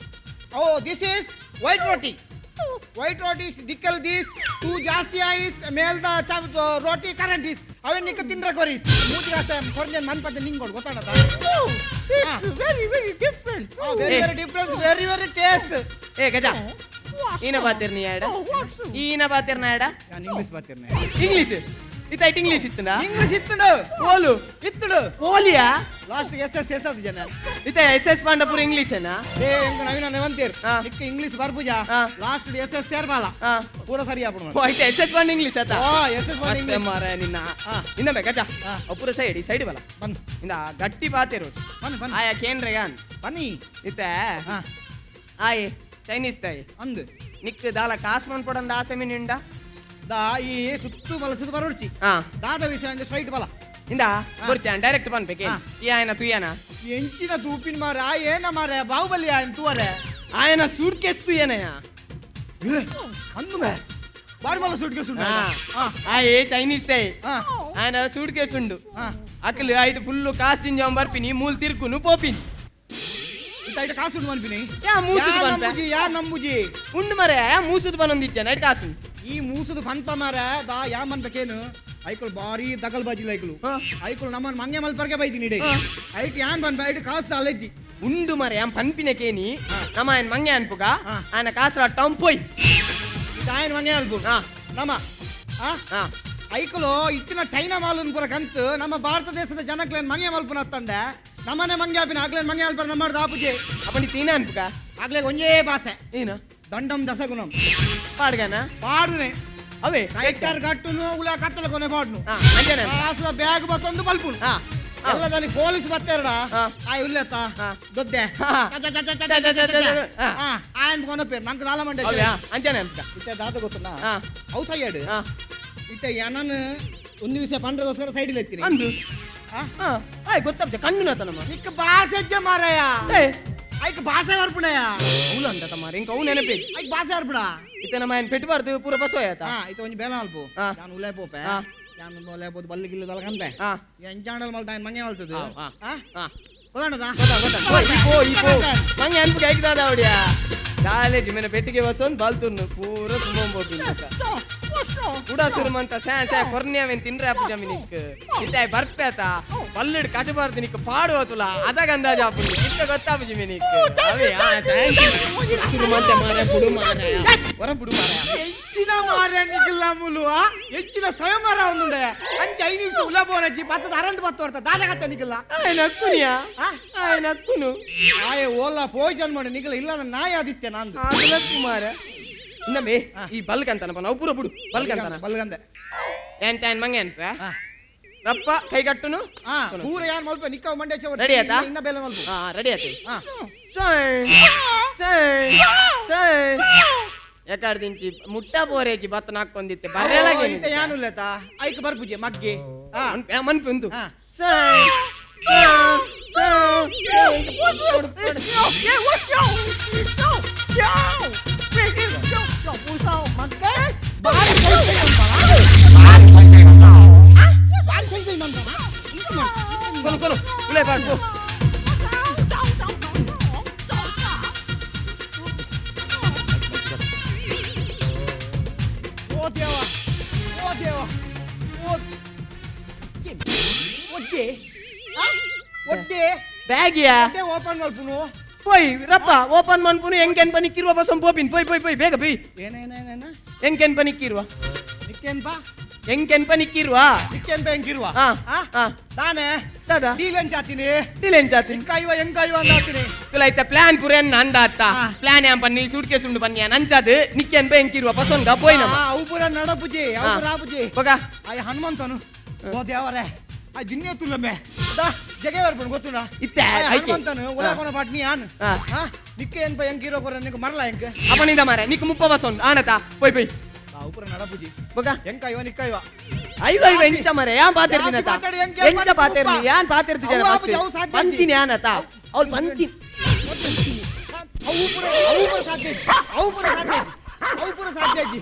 Speaker 4: Oh this is white roti. White roti is ದಿಕ್ಕಲ್ this ತೂ ಜಾಸ್ತಿ ಆಯಿಸ್ ಮೇಲ್ದ ರೋಟಿ ಕರೆಂಟ್ is ಅವನ್ ನಿಕ್ಕ ತಿಂದ್ರ ಕೊರಿಸ್ ಮೂತಿ ಕಾಸ್ತ ಕೊರ್ಜನ್ ಮನ್ ಪತ್ತೆ ನಿಂಗೋಡು ಗೊತ್ತಾಡದ.
Speaker 3: Oh, it's
Speaker 4: Ah.
Speaker 3: very, very different.
Speaker 4: Very very difference, very very taste.
Speaker 5: ಏ ಗಜ.
Speaker 3: What's
Speaker 5: ಈನ ಬಾತಿರ್ನಿ ಯಾಡ.
Speaker 3: Oh, what's
Speaker 5: ಈನ ಬಾತಿರ್ನ ಯಾಡ.
Speaker 4: ನಾನು ಇಂಗ್ಲಿಷ್ ಬಾತಿರ್ನೆ.
Speaker 5: ಇಂಗ್ಲಿಷ್ ಇತ್ತಾಯ್ತು ಇಂಗ್ಲಿಷ್ ಇತ್ತನಾ?
Speaker 4: ಇಂಗ್ಲಿಷ್ ಇತ್ತುಡು.
Speaker 5: ಓಲು
Speaker 4: ಇತ್ತುಡು.
Speaker 5: ಓಲಿಯಾ.
Speaker 4: ಲಾಸ್ಟ್ ಎಸ್ ಎಸ್ ಎಸ್ ಅದು ಜನ.
Speaker 5: ಇತ್ತ ಎಸ್ ಎಸ್ ಪಾಂಡಪುರ ಇಂಗ್ಲಿಷ್ ಏನಾ?
Speaker 4: ಏ ಎಂಕ ನವೀನ ನೆವಂತೀರ್.
Speaker 5: ಹಾ.
Speaker 4: ನಿಕ್ಕ ಇಂಗ್ಲಿಷ್ ಬರ್ಪುಜ.
Speaker 5: ಹಾ.
Speaker 4: ಲಾಸ್ಟ್ ಎಸ್ ಎಸ್ ಸೇರ್ಬಾಲ.
Speaker 5: ಹಾ.
Speaker 4: ಪೂರ ಸರಿ ಆಪುಡು.
Speaker 5: ಓ ಐತೆ ಎಸ್ ಎಸ್ ಪಾಂಡ ಇಂಗ್ಲಿಷ್ ಆತ.
Speaker 4: ಓ ಎಸ್ ಎಸ್
Speaker 5: ಮಸ್ತ್
Speaker 4: ಇಂಗ್ಲಿಷ್.
Speaker 5: ಮಾರಾಯ ನಿನ್ನ.
Speaker 4: ಹಾ.
Speaker 5: ಇಂದ ಬೇ ಗಜ.
Speaker 4: ಹಾ.
Speaker 5: ಅಪುರ ಸೈಡ್ ಈ ಸೈಡ್ ಬಲ.
Speaker 4: ಬನ್.
Speaker 5: ಇಂದ ಗಟ್ಟಿ ಬಾತಿರು.
Speaker 4: ಬನ್ನಿ ಬನ್ನಿ.
Speaker 5: ಆಯಾ ಕೇಂದ್ರಗಾನ್.
Speaker 4: ಬನ್ನಿ.
Speaker 5: ಇತ್ತ
Speaker 4: ಹಾ.
Speaker 5: ಆಯ್ ಚೈನೀಸ್ ತಾಯಿ.
Speaker 4: ಅಂದು.
Speaker 5: ನಿಕ್ ದಾಲ ಕಾಸ್ ಮನ್ಪೊಡಂದ ಆಸೆ ಮಿನಿಂಡ.
Speaker 4: ದಾ ಈ ಸುತ್ತು ಬಲಸದು ಬರೋಡ್ಚಿ.
Speaker 5: ಹಾ.
Speaker 4: ದಾದ ವಿಷಯ ಅಂದ್ರೆ ಸ್ಟ್ರೈಟ್ ಬಲ.
Speaker 5: ಇಂದ ಬೊರ್ಚಿ ಡೈರೆಕ್ಟ್ ಪನ್ಪೆಕೆ.
Speaker 4: ಹಾ.
Speaker 5: ಈ ಆಯನ ತುಯ್ಯನ.
Speaker 4: ಎಂಚಿನ ತೂಪಿನ ಮಾರ ಆ ಏನ ಮಾರ ಬಾಹುಬಲಿ ಆಯನ್ ತೂವರೆ.
Speaker 5: ಆಯನ ಸೂಟ್ ಕೇಸ್ ತುಯ್ಯನಯ.
Speaker 4: ಅಂದು ಮೇ. ಬಾರಿ ಮಲ್ಲ ಸೂಟ್ ಕೇಸ್ ಉಂಡು.
Speaker 5: ಆಯೆ ಚೈನೀಸ್ ತೈ ఆయన ಸೂಟ್ ಕೇಸ್ ಉಂಡು. ಅಕಲ್ ಐಟ್ ಫುಲ್ ಕಾಸ್ ಜಿಂಜಾಂ ಬರ್ಪಿನಿ ಮೂಲ್ ತಿರ್ಕುನು ಪೋಪಿನಿ.
Speaker 4: ಇತ್ತ ಐಟ್ ಕಾಸು ಉಂಡು ಅನ್ಪಿನಿ.
Speaker 5: ಯಾ ಮೂಸುದು ಪನ್ಪೆ.
Speaker 4: ನಂಬುಜಿ ಯಾ ನಂಬುಜಿ.
Speaker 5: ಉಂಡು ಮರೆ ಮೂಸುದು ಪನೊಂದಿಜ್ಜನ ಐಟ್ ಕಾಸು.
Speaker 4: ಈ ಮೂಸುದು ಪನ್ಪ ಮಾರ ದಾ ಯಾ ಮನ್ಬೇಕೇನು ಐಕುಲು ಬಾರಿ ದಗಲ್ ಬಾಜಿ ಐಕುಲು. ಐಕುಲು ನಮ್ಮನ್ ಮಂಗೆ ಮಲ್ಪರ್ಗೆ ಬೈದಿನಿ ಇಡೇ. ಐಟ್ ಯಾನ್ ಪನ್ಪ ಐಟ್ ಕಾಸು ಅಲೆಜ್ಜಿ.
Speaker 5: ಉಂಡು ಮರೆ ಯಾನ್ ಪನ್ಪಿನ ಕೇನಿ ನಮ್ಮ ఆయన ಮಂಗೆ ಅನ್ಪುಗ ఆయన ಕಾಸರ ಟಂಪೋಯ್.
Speaker 4: ಇತ್ತ ಆಯನ್ ಮಂಗೆ ಅಲ್ಪು. ನಮ್ಮ ಐಕುಲು ಇತ್ತಿನ ಚೈನಾ ಮಾಲನ್ ಪೂರ ಕಂತು ನಮ್ಮ ಭಾರತ ದೇಶದ ಜನಕ್ಲೇನ್ ಮಂಗೆ ಮಲ್ಪುನ ತಂದೆ ನಮ್ಮನೆ ಮಂಗೆ ಆಪಿನ ಆಗ್ಲೇನ್ ಮಂಗೆ ಅಲ್ಪರ ನಮ್ಮ ಆಪುಜಿ.
Speaker 5: ಅಪ್ಪನಿ ತೀನ ಅನ್ಪುಗ
Speaker 4: ಆಗ್ಲೇ ಒಂಜೇ ಭಾಷೆ
Speaker 5: ಏನ
Speaker 4: ದಂಡಂ ದಶಗುಣಂ
Speaker 5: ಪಾಡ್ಗನ
Speaker 4: ಪಾಡುನೆ
Speaker 5: ಅವೇ
Speaker 4: ಕೈಕಾರ್ ಕಟ್ಟುನು ಉಲ ಕತ್ತಲ ಕೊನೆ ಪಾಡುನು
Speaker 5: ಅಂಜನೆ
Speaker 4: ಕಾಸದ ಬ್ಯಾಗ್ ಬತ್ತೊಂದು ಬಲ್ಪುನು ಎಲ್ಲದಲ್ಲಿ ಪೊಲೀಸ್ ಬತ್ತೇರಡ ಆ ಉಲ್ಲೆತ್ತ ದೊದ್ದೆ ಆಯನ್ ಕೊನ ಪೇರು ನಂಗೆ ದಾಲ ಮಂಡೆ
Speaker 5: ಅಂಜನೆ ಅನ್ಪುಗ
Speaker 4: ಇತ್ತೆ ದಾದ ಗೊತ್ತುನಾ ಅವು ಸೈಯಡ್ ಇತ್ತೆ ಯಾನನ್ ಒಂದು ದಿವಸ ಪಂಡ್ರಗೋಸ್ಕರ ಸೈಡ್ ಎತ್ತೀನಿ
Speaker 5: ಅಂದು ಆಯ್ ಗೊತ್ತಾಪ್ಜ ಕಣ್ಣು ನಾತನಮ್ಮ
Speaker 4: ನಿಕ್ಕ ಬಾಸೆಜ್ಜ ಮಾರಾಯ ಐಕ್ ಬಾಸೆ ಬರ್ಪುಣಯ
Speaker 5: అవును అంట ಮಾರೆ ಇಂಕ ಅವು ನೆನಪೇ
Speaker 4: ಐಕ್ ಬಾಸೆ ಬರ್ಪುಡ
Speaker 5: ಇತ್ತೆ ನಮ್ಮ ಏನು ಪೆಟ್ಟುಬಾರ್ದು ಪೂರ ಬಸೋಯಾತ
Speaker 4: ಇತ್ತೆ ಒಂಜಿ ಬೇಲ ಅಲ್ಪ ನಾನು ಉಲೇ ಪೋಪೆ ಯಾನ್ ಉಲೇ ಪೋದು ಬಲ್ಲು ಗಿಲ್ಲು ದಲ ಕಂತೆ ಎಂಚಾಂಡಲ್ ಮಲ್ತ ಮಂಗೆ ಮಲ್ತದು ಗೊತ್ತಾಂಡದಾ
Speaker 5: ಗೊತ್ತಾಂಡ ಇಪೋ ಮಂಗೆ ಅನ್ಪು ಐಕ್ದಾದ ಅವಡಿಯಾ ಕಾಲೇಜ್ ಮೇನೆ ಪೆಟ್ಟಿಗೆ ಬಸ್ಸೊಂದು ಬಾಲ್ತುನ್ನು ಪೂರ ತುಂಬ ಕೂಡ ಸುರುಮಂತ ಸ್ಯಾ ಸ್ಯಾ ಕೊರ್ನಿಯಾವೆನ್ ತಿನ್ರೆ ಅಪ್ಪು ಜಮೀನಿಕ್ ಇತ್ತೆ ಬರ್ಪೇತ ಪಲ್ಲಿಡ್ ಕಟಬಾರ್ದು ನಿಕ್ ಪಾಡುವ ತುಲ ಅದಾಗ ಅಂದಾಜು ಅಪ್ಪು ಇತ್ತ ಗೊತ್ತಾಪು ಜಮೀನಿಕ್ ಅವೇ thank you ಸುರುಮಂತ ಮಾರ ಬುಡು ಮಾರಾಯ ಹೊರ ಬುಡು ಮಾರಾಯ
Speaker 4: ಹೆಚ್ಚಿನ ಮಾರ ನಿಕ್ಕಿಲ್ಲ ಮುಲು ಹೆಚ್ಚಿನ ಸ್ವಯಂವರ ಒಂದುಂಡೆ ಅಂಚ 5 ನಿಮಿಷ ಉಲ ಬೋರಜ್ಜಿ ಬತ್ತದ ಅರಂಟ್ ಬತ್ತ ಹೊರ್ತ ದಾದಗತ್ತ ನಿಕ್ಕಿಲ್ಲ
Speaker 5: ఆయన ಅಕ್ಕುನಿಯಾ ఆయన ಅಕ್ಕುನು
Speaker 4: ಆಯೆ ಓಲ ಪೋಯ್ಜನ್ ಮಾಡಿ ನಿಕ್ಕಿಲ್ಲ ಇಲ್ಲ ನನ್ನ ನಾಯಿ ಆದಿತ್ಯ ನಂದು
Speaker 5: ಕುಮಾರ ಇನ್ನಮ್ಮೆ ಈ ಬಲ್ಗಂತನ ನಾವು ಪೂರ ಬುಡು ಬಲ್ಗಂತನ
Speaker 4: ಬಲ್ಗಂದೆ
Speaker 5: ಎಂತ ಮಂಗೆ ಅನ್ಪ ರಪ್ಪ ಕೈಗಟ್ಟುನು
Speaker 4: ಪೂರ ಯಾನ್ ಮಲ್ಪ ನಿಕ್ಕ ಮಂಡೆ ಚವ
Speaker 5: ರೆಡಿ ಆಯ್ತಾ
Speaker 4: ಇನ್ನ ಬೇಲೆ ಮಲ್ಪ
Speaker 5: ರೆಡಿ ಆಯ್ತು ಸೈ ಸೈ ಸೈ ಎಕಾಡ್ದಿಂಚಿ ಮುಟ್ಟ ಬೋರೇಜಿ ಬತ್ತ ನಾಕ್ಕೊಂದಿತ್ತೆ ಬರ್ರೆಲಾಗೆ
Speaker 4: ಇತ್ತೆ ಯಾನುಲ್ಲೇತ ಐಕ್ ಬರ್ಪುಜೆ ಮಗ್ಗೆ
Speaker 5: ಮನ್ಪು ಉಂದು ಸೈ
Speaker 4: ಓಪನ್ ಮಲ್ಪುನು
Speaker 5: ಪೋಯ್ ರಪ್ಪ ಓಪನ್ ಮನ್ಪುನು ಎಂಕೆನ್ ಪನಿಕ್ಕಿರುವ ಬಸಂ ಪೋಪಿನ್ ಪೋಯ್ ಪೋಯ್ ಪೋಯ್ ಬೇಗ ಪೋಯ್
Speaker 4: ಏನೇನೇನೇನ
Speaker 5: ಎಂಕೆನ್ ಪನಿಕ್ಕಿರುವ
Speaker 4: ನಿಕ್ಕೆನ್ಪಾ
Speaker 5: ಎಂಕೆನ್ ಪನಿಕ್ಕಿರುವ
Speaker 4: ನಿಕ್ಕೆನ್ಪ ಎಂಕಿರುವ ದಾನೆ
Speaker 5: ದಾದಾ
Speaker 4: ಡೀಲೆನ್ ಚಾತಿನಿ
Speaker 5: ಡೀಲೆನ್ ಚಾತಿನಿ
Speaker 4: ಎಂಕೈವ ಎಂಕೈವ ಅಂದಾತಿನಿ
Speaker 5: ತುಲ ಇತ್ತ ಪ್ಲಾನ್ ಪುರ ಎನ್ನ ಅಂದಾತ್ತ ಪ್ಲಾನ್ ಯಾಂ ಪನ್ನಿ ಸೂಟ್ ಕೇಸ್ ಉಂಡು ಪನ್ನಿ ನಂಚಾದು ನಿಕ್ಕೆನ್ ಪೆ ಎಂಕಿರುವ ಬಸೊನ್ಗ ಪೋಯ್ ನಮ್ಮ
Speaker 4: ಅವು ಪುರ ನಡಪುಜಿ ಅವು ಪುರ ಆಪುಜಿ
Speaker 5: ಬೊಗ
Speaker 4: ಆಯ್ ಹನುಮಂತನು ಓ ದೇವರೇ ಆ ಜಿನ್ನೆ ತುಲ್ಲಮ್ಮೆ ದಾ ಜಗೆ ಬರ್ಪುಂಡು ಗೊತ್ತುಂಡ
Speaker 5: ಇತ್ತೆ
Speaker 4: ಹನುಮಂತನು ಉಲಾಕೊನ ಪಾಟ್ನಿ ಯಾನ್ ನಿಕ್ಕೆ ಏನ್ಪ ಎಂಕಿರೋ ಕೊರ ನಿಕ್ ಮರಲ ಎಂಕ
Speaker 5: ಅಪನಿದ ಮಾರೆ ನಿಕ್ ಮುಪ್ಪ ಬಸೊನ್ ಆನತ ಪೋಯ್ ಪೋಯ್
Speaker 4: ಅವು ಪುರ ನಡಪುಜಿ
Speaker 5: ಬೊಗ
Speaker 4: ಎಂಕೈವ ನಿಕ್ಕೈವ
Speaker 5: ಐವ ಐವ ಎಂಚ ಮಾರೆ ಯಾನ್ ಪಾತಿರ್ದಿನತ ಎಂಚ ಪಾತಿರ್ದಿ ಯಾನ್ ಪಾತಿರ್ದಿ ಜನ ಫಸ್ಟ್ ಪಂತಿನಿ ಆನತ ಅವಳು ಪಂತಿ
Speaker 4: ಅವು ಪುರ ಅವು ಪುರ ಸಾಧ್ಯ ಅವು ಪುರ ಸಾಧ್ಯ ಅವು ಪುರ ಸಾಧ್ಯ ಅಜ್ಜಿ.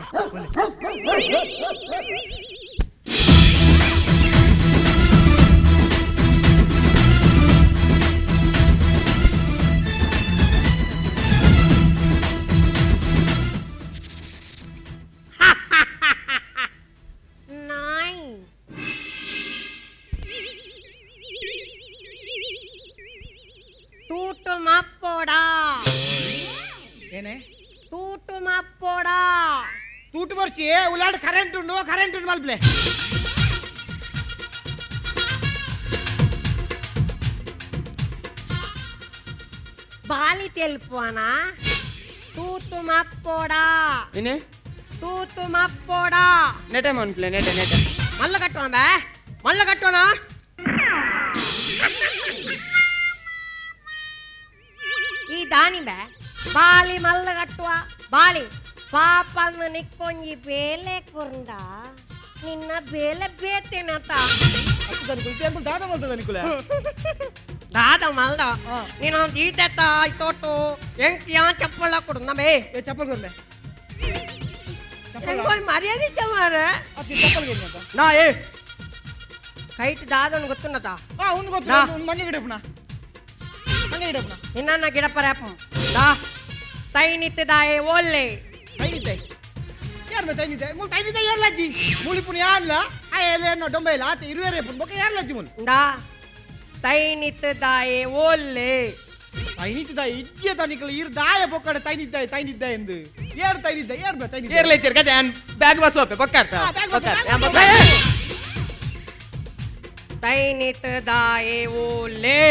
Speaker 3: ನಾಯಿ ತೂಟು ಮಾಪ್ಪೋಡ.
Speaker 4: ಏನೇ
Speaker 3: ತೂಟು ಮಾಪ್ಪೋಡ.
Speaker 4: ತೂಟು ಬರ್ಚಿ ಉಲಾಡ್ ಕರೆಂಟ್ ಉಂಡು ಕರೆಂಟ್ ಉಂಡು ಮಲ್ಪ್ಲೆ.
Speaker 3: ಬಾಲಿ ತೆಲ್ಪುವನ ತೂತು ಮಾಪ್ಪೋಡ.
Speaker 5: ಏನೇ
Speaker 3: ತೂತು ಮಾಪ್ಪೋಡ.
Speaker 5: ನೆಟೆ ಮನ್ಪ್ಲೆ ನೆಟೆ ನೆಟೆ
Speaker 3: ಮಲ್ಲ ಕಟ್ಟುವ ಬೇ ಮಲ್ಲ ಕಟ್ಟೋಣ. ಈ ದಾನಿ ಬೇ ಬಾಲಿ ಮಲ್ಲ ಕಟ್ಟುವ ಬಾಲಿ ಪಾಪನ್ನು ನಿಕ್ಕೊಂಜಿ ಬೇಲೆ ಕುರ್ಂಡ ನಿನ್ನ ಬೇಲೆ ಬೇತೇನತ.
Speaker 4: ದಾದ ಮಲ್ತದ ನಿಕುಲೆ
Speaker 3: ದಾದ ಮಲ್ದ ನೀನು ಈತೆತ್ತ ತೋಟು ಎಂಕ್ ಯಾ ಚಪ್ಪಳ ಕೊಡು ನಮೇ.
Speaker 4: ಏ ಚಪ್ಪಲ್ ಕೊರ್ಲೆ.
Speaker 3: ಮರ್ಯಾದೆ ಮಾರೆ.
Speaker 4: ಅತ್ತಿ ಚಪ್ಪಲ್ ಗೆಜ್ಜ.
Speaker 3: ನಾ ಏ ಕೈಟ್ ದಾದನ್ ಗೊತ್ತುನ್ನತ?
Speaker 4: ಆ ಒಂದು ಗೊತ್ತು. ಒಂದು ಮಂಗೆ ಗಿಡಪುಣ, ಮಂಗೆ ಗಿಡಪುಣ.
Speaker 3: ನಿನ್ನ ಗಿಡಪರ ದಾ ತೈನಿತ್ತದಾಯೆ ಓಲ್ಲೆ.
Speaker 4: ತೈನಿತ್ತೆ ಯಾರ್ ಮೇ? ತೈನಿತ್ತೆ ಮುಲ್, ತೈನಿತ್ತೆ ಯಾರ್ಲಜ್ಜಿ ಮುಳಿಪುನ ಯಾರ್ಲ ಆ ಏನೇನೋ ಡೊಂಬೈಲ ಆತ ಇರುವೇರೆ ಪುನ್ ಬೊಕ್ಕ ಯಾರ್ಲಜ್ಜಿ ಮುಲ್.
Speaker 3: ದಾ ತೈನಿತ್ತದಾಯೆ ಓಲ್ಲೆ.
Speaker 4: ತೈನಿತ್ತಿದ ಇಜ್ಜೆ ತನಿಕಲ ಇರ್ ದಾಯ ಬೊಕ್ಕಡೆ ತೈನಿದ್ದ ತೈನಿದ್ದ ಎಂದು ಏರ್ ತೈನಿದ್ದ ಏರ್ ಬೇ ತೈನಿದ್ದ.
Speaker 5: ಏರ್ಲೇ ಗಜ ಬ್ಯಾಗ್ ಬಸ್ ಒಪ್ಪೆ ಬೊಕ್ಕಾರ್ತ.
Speaker 4: ಆ, bag bus, bag bus.
Speaker 3: ತೈನಿತ್ತದಾಯೆ ಓಲ್ಲೆ.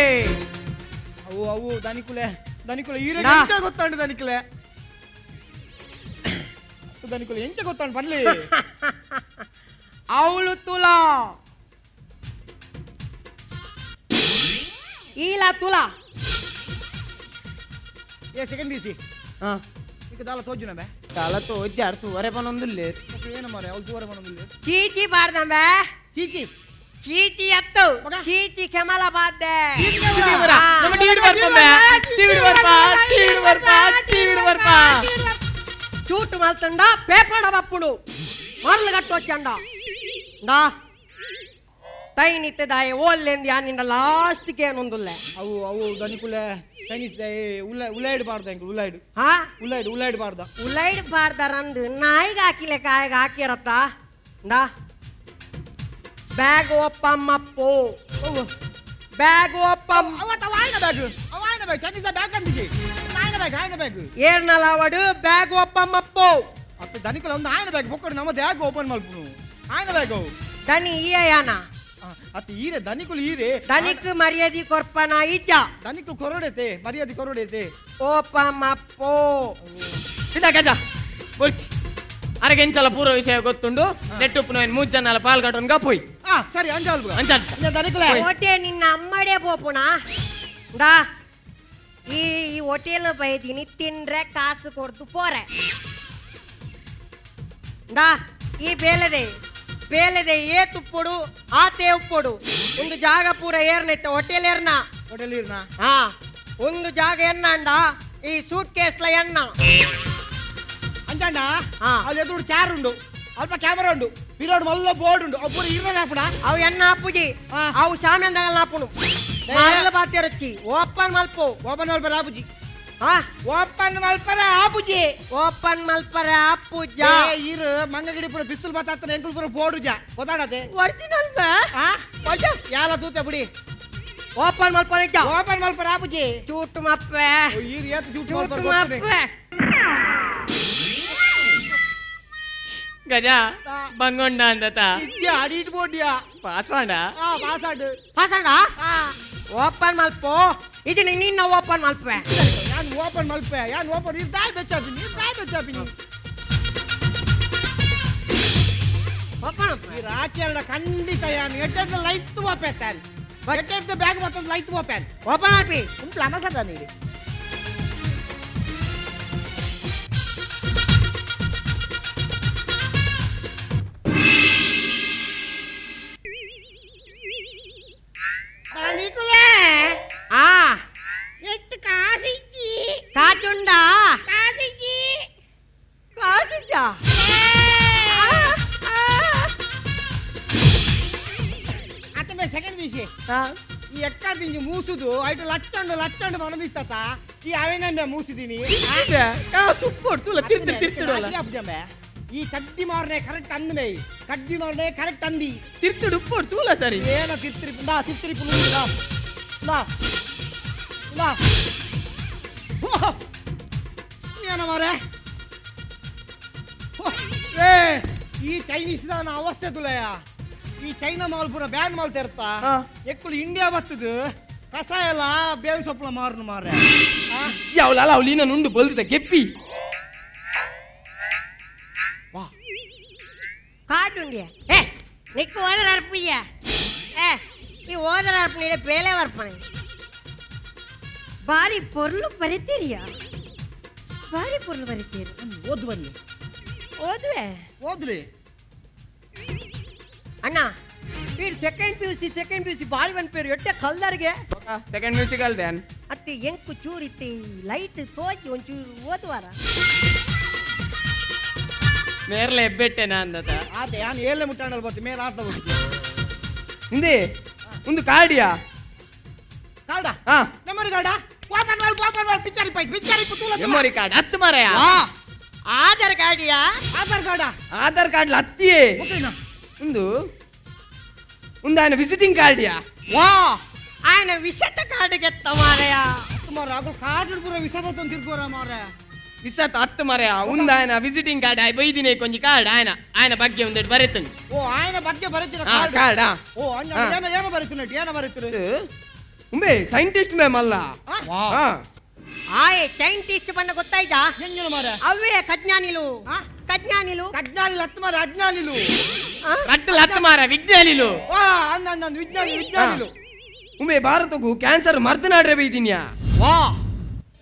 Speaker 4: ಅವು ಅವು ದನಿಕುಲೆ ದನಿಕುಲೆ ಈರೆ.
Speaker 3: ನಾ.
Speaker 4: ಎಂಚ ಗೊತ್ತಾಂಡು ದನಿಕುಲೆ ದನಿಕುಲೆ ಎಂಚ ಗೊತ್ತಾಂಡು ಬನ್ಲಿ.
Speaker 3: ಅವಳು ತುಲಾ ಈಲ ತುಲಾ.
Speaker 4: ಏ ಸೆಕೆಂಡ್ ಬಿ ಸಿ ಈಗ ದಾಲ ತೋಜುನ ಬೇ.
Speaker 5: ತಲ ತೋಜಾರ್ ತೂವರೆ ಪನೊಂದುಲ್ಲೆ.
Speaker 4: ಏನು ಮಾರೆ ಅವಳು ತೂವರೆ ಬನ್ನೊಂದುಲ್ಲೆ.
Speaker 3: ಚೀಚಿ ಬಾರ್ದಂಬೆ.
Speaker 4: ಚೀಚಿ.
Speaker 3: ಚೀಚಿ ಎತ್ತು.
Speaker 4: ಮಗ.
Speaker 3: ಚೀಚಿ ಕೆಮಲ ಬಾದ್ದೆ.
Speaker 5: ನಮ್ಮ ಟಿವಿ ಬರ್ಪಂಬೆ, ಟಿವಿ ಬರ್ಪ, ಟಿವಿ ಬರ್ಪ, ಟಿವಿ ಬರ್ಪ.
Speaker 3: ಚೂಟು ಮಲ್ತಂಡ ಪೇಪಡ ಬಪ್ಪುಡು ಮರ್ಲು ಕಟ್ಟೊಚ್ಚಂಡ ನಾ ತೈನಿತ್ತದಾಯ ಓಲ್ಲೆಂದು ಯಾನಿಂಡ ಲಾಸ್ಟ್ಗೆ ಏನೊಂದುಲ್ಲೆ.
Speaker 4: ಅವು ಅವು ದನಿಕುಲೆ ಚೈನೀಸ್ ಉಲ್ಲ ಉಲೈಡ್ ಬಾರ್ದ ಎಂಕ್ ಉಲೈಡ್.
Speaker 3: ಹಾ.
Speaker 4: ಉಲೈಡ್ ಉಲೈಡ್ ಬಾರ್ದ.
Speaker 3: ಉಲೈಡ್ ಬಾರ್ದರಂದು ನಾಯಿಗೆ ಹಾಕಿಲೆ ಕಾಯಿಗೆ ಹಾಕಿರತ್ತ. ನಾ ಬ್ಯಾಗ್ ಓಪಮ್ಮಪ್ಪು, ಬ್ಯಾಗ್ ಓಪಮ್.
Speaker 4: ಅವತ್ತ ಅವ ಆಯ್ನ ಬ್ಯಾಗ್, ಅವ ಆಯ್ನ ಬ್ಯಾಗ್, ಚೈನೀಸ್ ಬ್ಯಾಗ್ ಅಂದಿಗೆ ಆಯ್ನ ಬ್ಯಾಗ್, ಆಯ್ನ ಬ್ಯಾಗ್.
Speaker 3: ಏರ್ನಲವಡು ಬ್ಯಾಗ್ ಓಪಮ್ಮಪ್ಪು.
Speaker 4: ಅತ್ತ ದನಿಕುಲ ಒಂದು ಆಯ್ನ ಬ್ಯಾಗ್ ಬೊಕ್ಕಡು ನಮ್ಮ ಬ್ಯಾಗ್ ಓಪನ್ ಮಲ್ಪುನು ಆಯ್ನ ಬ್ಯಾಗ್ ಅವು.
Speaker 3: ದನಿ ಈಯಾನ.
Speaker 4: ಅತ್ತ ಈರೆ ದನಿಕುಲು ಈರೆ.
Speaker 3: ದನಿಕ್ ಮರ್ಯಾದೆ ಕೊರ್ಪನ ಇಜ್ಜ?
Speaker 4: ದನಿಕುಲು ಕೊರೊಡೈತೆ, ಮರ್ಯಾದೆ ಕೊರೊಡೈತೆ.
Speaker 3: ಓಪಮ್ಮಪ್ಪು.
Speaker 5: ಇದ ಗಜ ಬೊರ್ಚಿ ಅರಗೆಂಚಲ ಪೂರ್ವ ವಿಷಯ ಗೊತ್ತುಂಡು ನೆಟ್ಟುಪ್ಪು ಮೂರು ಜನ ಪಾಲ್ ಕಟ್ಟೊನ್ಗ ಪೋಯ್.
Speaker 4: ಆ ಸರಿ ಅಂಜಾಲ್.
Speaker 5: ಅಂಜಾಲ್.
Speaker 4: ದನಿಕುಲೆ.
Speaker 3: ಹೋಟೆ ನಿನ್ನ ಅಮ್ಮಡೆ ಪೋಪುಣ ದಾ ಈ ಈ ಹೋಟೆಲ್ ಬೈದಿನಿ ತಿಂದ್ರೆ ಕಾಸು ಕೊಡ್ದು ಪೋರೆ ದಾ. ಈ ಬೇಲೆದೆ ಬೇಲೆದೆ ಏ ತುಪ್ಪುಡು ಆತೆ ಉಪ್ಪುಡು ಒಂದು ಜಾಗ ಪೂರ ಏರ್ನೈತೆ ಹೋಟೆಲ್ ಏರ್ನ.
Speaker 4: Hotel Erna?
Speaker 3: ಹಾ, ಒಂದು ಜಾಗ ಎನ್ನಂಡ ಈ ಸೂಟ್ ಕೇಸ್ಲ ಎಣ್ಣ.
Speaker 4: ಅಂಜಣ್ಣ.
Speaker 3: ಆ.
Speaker 4: ಅಲ್ಲಿ ಎದುರು ಚಾರ್ ಉಂಡು, ಅಲ್ಪ ಕ್ಯಾಮರಾ ಉಂಡು, ಪಿರೋಡ್ ಮಲ್ಲ ಬೋರ್ಡ್ ಉಂಡು, ಅವು ಪೂರ ಇರ್ನ ಹಾಪುಣ.
Speaker 3: ಅವು ಎಣ್ಣ ಆಪುಜಿ.
Speaker 4: ಆ.
Speaker 3: ಅವು ಶಾಮಂದಗಲ್ ಆಪುನು. ಮರಲ ಬಾತಿರಚ್ಚಿ ಓಪನ್ ಮಲ್ಪು.
Speaker 4: ಓಪನ್ ಮಲ್ಪರ ಆಪುಜಿ.
Speaker 3: ಹಾ.
Speaker 4: ಓಪನ್ ಮಲ್ಪರ ಆಪುಜಿ.
Speaker 3: ಓಪನ್ ಮಲ್ಪರ ಆಪುಜ.
Speaker 4: ಏ, ಇರು ಮಂಗಗಿಡಿ ಪೂರ ಪಿಸ್ತೂಲ್ ಬತ್ತಾತನ ಎಂಕುಲ್ ಪೂರ ಬೋರ್ಡ್ ಜ ಗೊತ್ತಾಡತೆ.
Speaker 3: ಒರಿಜಿನಲ್.
Speaker 4: ಆ ಯಾಲ ತೂತೆ ಬಿಡಿ.
Speaker 3: ಓಪನ್ ಮಲ್ಪರ ಇಜ್ಜ?
Speaker 4: ಓಪನ್ ಮಲ್ಪರ ಆಪುಜಿ.
Speaker 3: ಚೂಟು ಮಪ್ಪೆ.
Speaker 4: ಈರ್ ಏತ್ ಜೂಟ್
Speaker 3: ಚೂಟು
Speaker 4: ಮಲ್ಪರ ಗೊತ್ತುಂಡೆ.
Speaker 3: ಮಪ್ಪೆ.
Speaker 5: ಗಜ ಬಂಗೊಂಡ ಅಂದತ.
Speaker 4: ಇದ್ಯಾ ಅಡಿಟ್ ಬೋರ್ಡ್ಯಾ.
Speaker 5: ಪಾಸಾಂಡ.
Speaker 4: ಆ ಪಾಸಾಡು.
Speaker 3: ಪಾಸಂಡ ಓಪನ್ ಮಲ್ಪು ಇದು ನಿನ್ನ ಓಪನ್ ಮಲ್ಪೆ.
Speaker 4: ಯಾನ್ ಓಪನ್ ಮಲ್ಪೆ, ಯಾನ್ ಓಪನ್ ಇರ್ ದಾಯ್ ಬೆಚ್ಚಾಪಿನಿ, ಇರ್ ದಾಯ್ ಬೆಚ್ಚಾಪಿನಿ.
Speaker 3: ಓಪನ್.
Speaker 4: ಈ ರಾಚೆರಡ ಖಂಡಿತ ಯಾನ್ ಎಡ್ಡೆಡ್ಡ ಲೈತ್ ಓಪೆತ್ತಾನ್, ಎಡ್ಡೆಡ್ಡ ಬ್ಯಾಗ್ ಮತ್ತೊಂದು ಲೈತ್ ಓಪೆನ್.
Speaker 3: ಓಪನ್ ಮಲ್ಪಿ.
Speaker 4: ಉಂಟು ಅಮಸದ ನೀರು.
Speaker 3: ತನಿಕುಲೆ. ಆ.
Speaker 4: ಎಟ್ಟು ಕಾಸಿಜ್ಜಿ.
Speaker 3: ಕಾಚುಂಡ.
Speaker 4: ಕಾಸಿಜ್ಜಿ.
Speaker 3: ಕಾಸಿಜ್ಜ.
Speaker 4: ಅತ್ತ ಸೆಕೆಂಡ್ ವಿಷಯ ಈ ಎಕ್ಕ ದಿಂಜಿ ಮೂಸುದು ಐಟು ಲಚ್ಚಂಡು ಲಚ್ಚಂಡು ಮನದಿತ್ತ ಈ ಅವೇನಂಬೆ ಮೂಸಿದೀನಿ.
Speaker 5: ಸುಪ್ಪು ತುಲ ತಿರ್ತಿರ್ ತಿರ್ತಿಡೋಲ್ಲ.
Speaker 4: ಈ ಚಡ್ಡಿ ಮಾರನೆ ಕರೆಕ್ಟ್ ಅಂದ ಮೇ, ಕಡ್ಡಿ ಮಾರನೆ ಕರೆಕ್ಟ್ ಅಂದಿ.
Speaker 5: ತಿರ್ತಿಡು ಉಪ್ಪು ತೂಲ ಸರಿ.
Speaker 4: ಏನ ತಿರ್ತಿರಿ ದಾ ತಿರ್ತಿರಿ ಪುಲು ದಾ ದಾ ದಾ ಏನ ಮಾರೆ. ಏ ಈ ಚೈನೀಸ್ ದಾನ ಅವಸ್ಥೆ ತುಲಯ ಈ ಚೈನಾ ಮಾಲ್ ಪೂರ ಬ್ಯಾನ್ ಮಾಲ್ ತೆರ್ತ. ಎಕ್ಕುಲು ಇಂಡಿಯಾ ಬತ್ತದು ಕಸಾಯ ಎಲ್ಲ ಬೇವಿನ ಸೊಪ್ಪಲ ಮಾರುನು ಮಾರ್ರೆ.
Speaker 5: ಅವಳ ಅಲ್ಲ ಅವಳು ನಾನು ಉಂಡು ಬಲ್ದ ಕೆಪ್ಪಿ.
Speaker 3: ಕಾಟುಂಡಿಯ ಏ ನಿಕ್ಕು ಓದರ ಅರ್ಪಿಯ ಏ ಈ ಓದರ ಅರ್ಪಣಿಡೆ ಬೇಲೆ ವರ್ಪಣೆ ಬಾರಿ ಪೊರ್ಲು ಬರಿತೀರಿಯ, ಬಾರಿ ಪೊರ್ಲು ಬರಿತೀರಿ.
Speaker 4: ಓದು ಬನ್ನಿ.
Speaker 3: ಓದುವೆ.
Speaker 4: ಓದ್ಲಿ.
Speaker 3: ಅಣ್ಣ Veeru second P U C, second P U C ಬಾರಿ ಬಂದ್ಪೇರು ಎಟ್ಟೆ ಕಲ್ಲರ್ಗೆ.
Speaker 5: ಸೆಕೆಂಡ್ ಮ್ಯೂಸಿಕ್ ಅಲ್ದೆ.
Speaker 3: ಅತ್ತೆ ಎಂಕು ಚೂರಿತ್ತೆ ಲೈಟ್ ತೋಚಿ ಒಂಚೂರು ಓದುವಾರ.
Speaker 5: ಮೇರ್ಲ ಎಬ್ಬೆಟ್ಟೆನಾ ಅಂದದ
Speaker 4: ಆತೆ ಯಾನ್ ಏಳೆ ಮುಟ್ಟಾಂಡಲ್ ಬರ್ತಿ ಮೇರ್ ಆತ.
Speaker 5: ಹಿಂದೆ ಒಂದು ಕಾರ್ಡಿಯಾ?
Speaker 4: ಕಾರ್ಡ?
Speaker 5: ಹಾ.
Speaker 4: ಮೆಮೊರಿ ಕಾರ್ಡ? ಓಪನ್ ಮಾಡು, ಓಪನ್ ಮಾಡು. ಪಿಕ್ಚರ್ ಪೈಟ್ ಪಿಕ್ಚರ್ ಇಪ್ಪು ತೂಲ.
Speaker 5: ಮೆಮೊರಿ ಕಾರ್ಡ್ ಹತ್ತು ಮಾರಾಯ.
Speaker 3: ಆಧಾರ್ ಕಾರ್ಡಿಯಾ?
Speaker 4: ಆಧಾರ್ ಕಾರ್ಡ.
Speaker 5: ಆಧಾರ್ ಕಾರ್ಡ್ ಹತ್ತಿಯೇ.
Speaker 4: ಓಕೆನಾ?
Speaker 5: ಒಂದು ಒಂದು ఆయన ವಿಸಿಟಿಂಗ್ ಕಾರ್ಡಿಯಾ?
Speaker 3: ವಾ, ఆయన ವಿಷತ ಕಾರ್ಡ್ಗೆತ್ತ ಮಾರಯ.
Speaker 4: ಸುಮಾರು ಅಗಲು ಕಾರ್ಡ್ ಪೂರ ವಿಷ ಬತ್ತೊಂದು ತಿರ್ಗೋರ ಮಾರ್ರೆ.
Speaker 5: ವಿಸತ್ ಹತ್ತು ಮಾರಾಯ. ಒಂದು ఆయన ವಿಸಿಟಿಂಗ್ ಕಾರ್ಡ್ ಆಯ್ ಬೈದಿನೇ ಕೊಂಜಿ ಕಾರ್ಡ್ ఆయన ఆయన ಬಗ್ಗೆ ಒಂದೆರಡು ಬರೆತನು.
Speaker 4: ಓ, ಆಯನ ಬಗ್ಗೆ ಬರೀತಿರ?
Speaker 5: ಹಾ, ಕಾರ್ಡ್.
Speaker 4: ಓ, ಅಣ್ಣ.
Speaker 5: ಹಾ.
Speaker 4: ಏನ ಏನ ಬರೀತಿನ, ಏನ ಬರೀತಿರ?
Speaker 5: ಉಂಬೆ ಸೈಂಟಿಸ್ಟ್ ಮೇಮ್ ಅಲ್ಲ. ಹಾ.
Speaker 3: ಆಯ್ ಸೈಂಟಿಸ್ಟ್ ಬಣ್ಣ ಗೊತ್ತಾಯ್ತಾ?
Speaker 4: ಎಂಜನ ಮಾರ್ರೆ?
Speaker 3: ಅವೇ ಕಜ್ಞಾನಿಲು.
Speaker 4: ಆ?
Speaker 3: ಕಜ್ಞಾನಿಲು.
Speaker 4: ಅಜ್ಞಾನಿಲು ಹತ್ತು ಮಾರ್ರೆ, ಅಜ್ಞಾನಿಲು.
Speaker 5: ರಟ್ಟಲ್ ಹತ್ತು ಮಾರ, ವಿಜ್ಞಾನಿಲು.
Speaker 4: ವಾ, ಅಂದ ಅಂದ ಅಂದ, ವಿಜ್ಞಾನಿ ವಿಜ್ಞಾನಿಲು.
Speaker 5: ಉಮೆ ಭಾರತಗೂ ಕ್ಯಾನ್ಸರ್ ಮರ್ದನಾಡ್ರೆ ಬೈದಿನ್ಯಾ.
Speaker 3: ವಾ,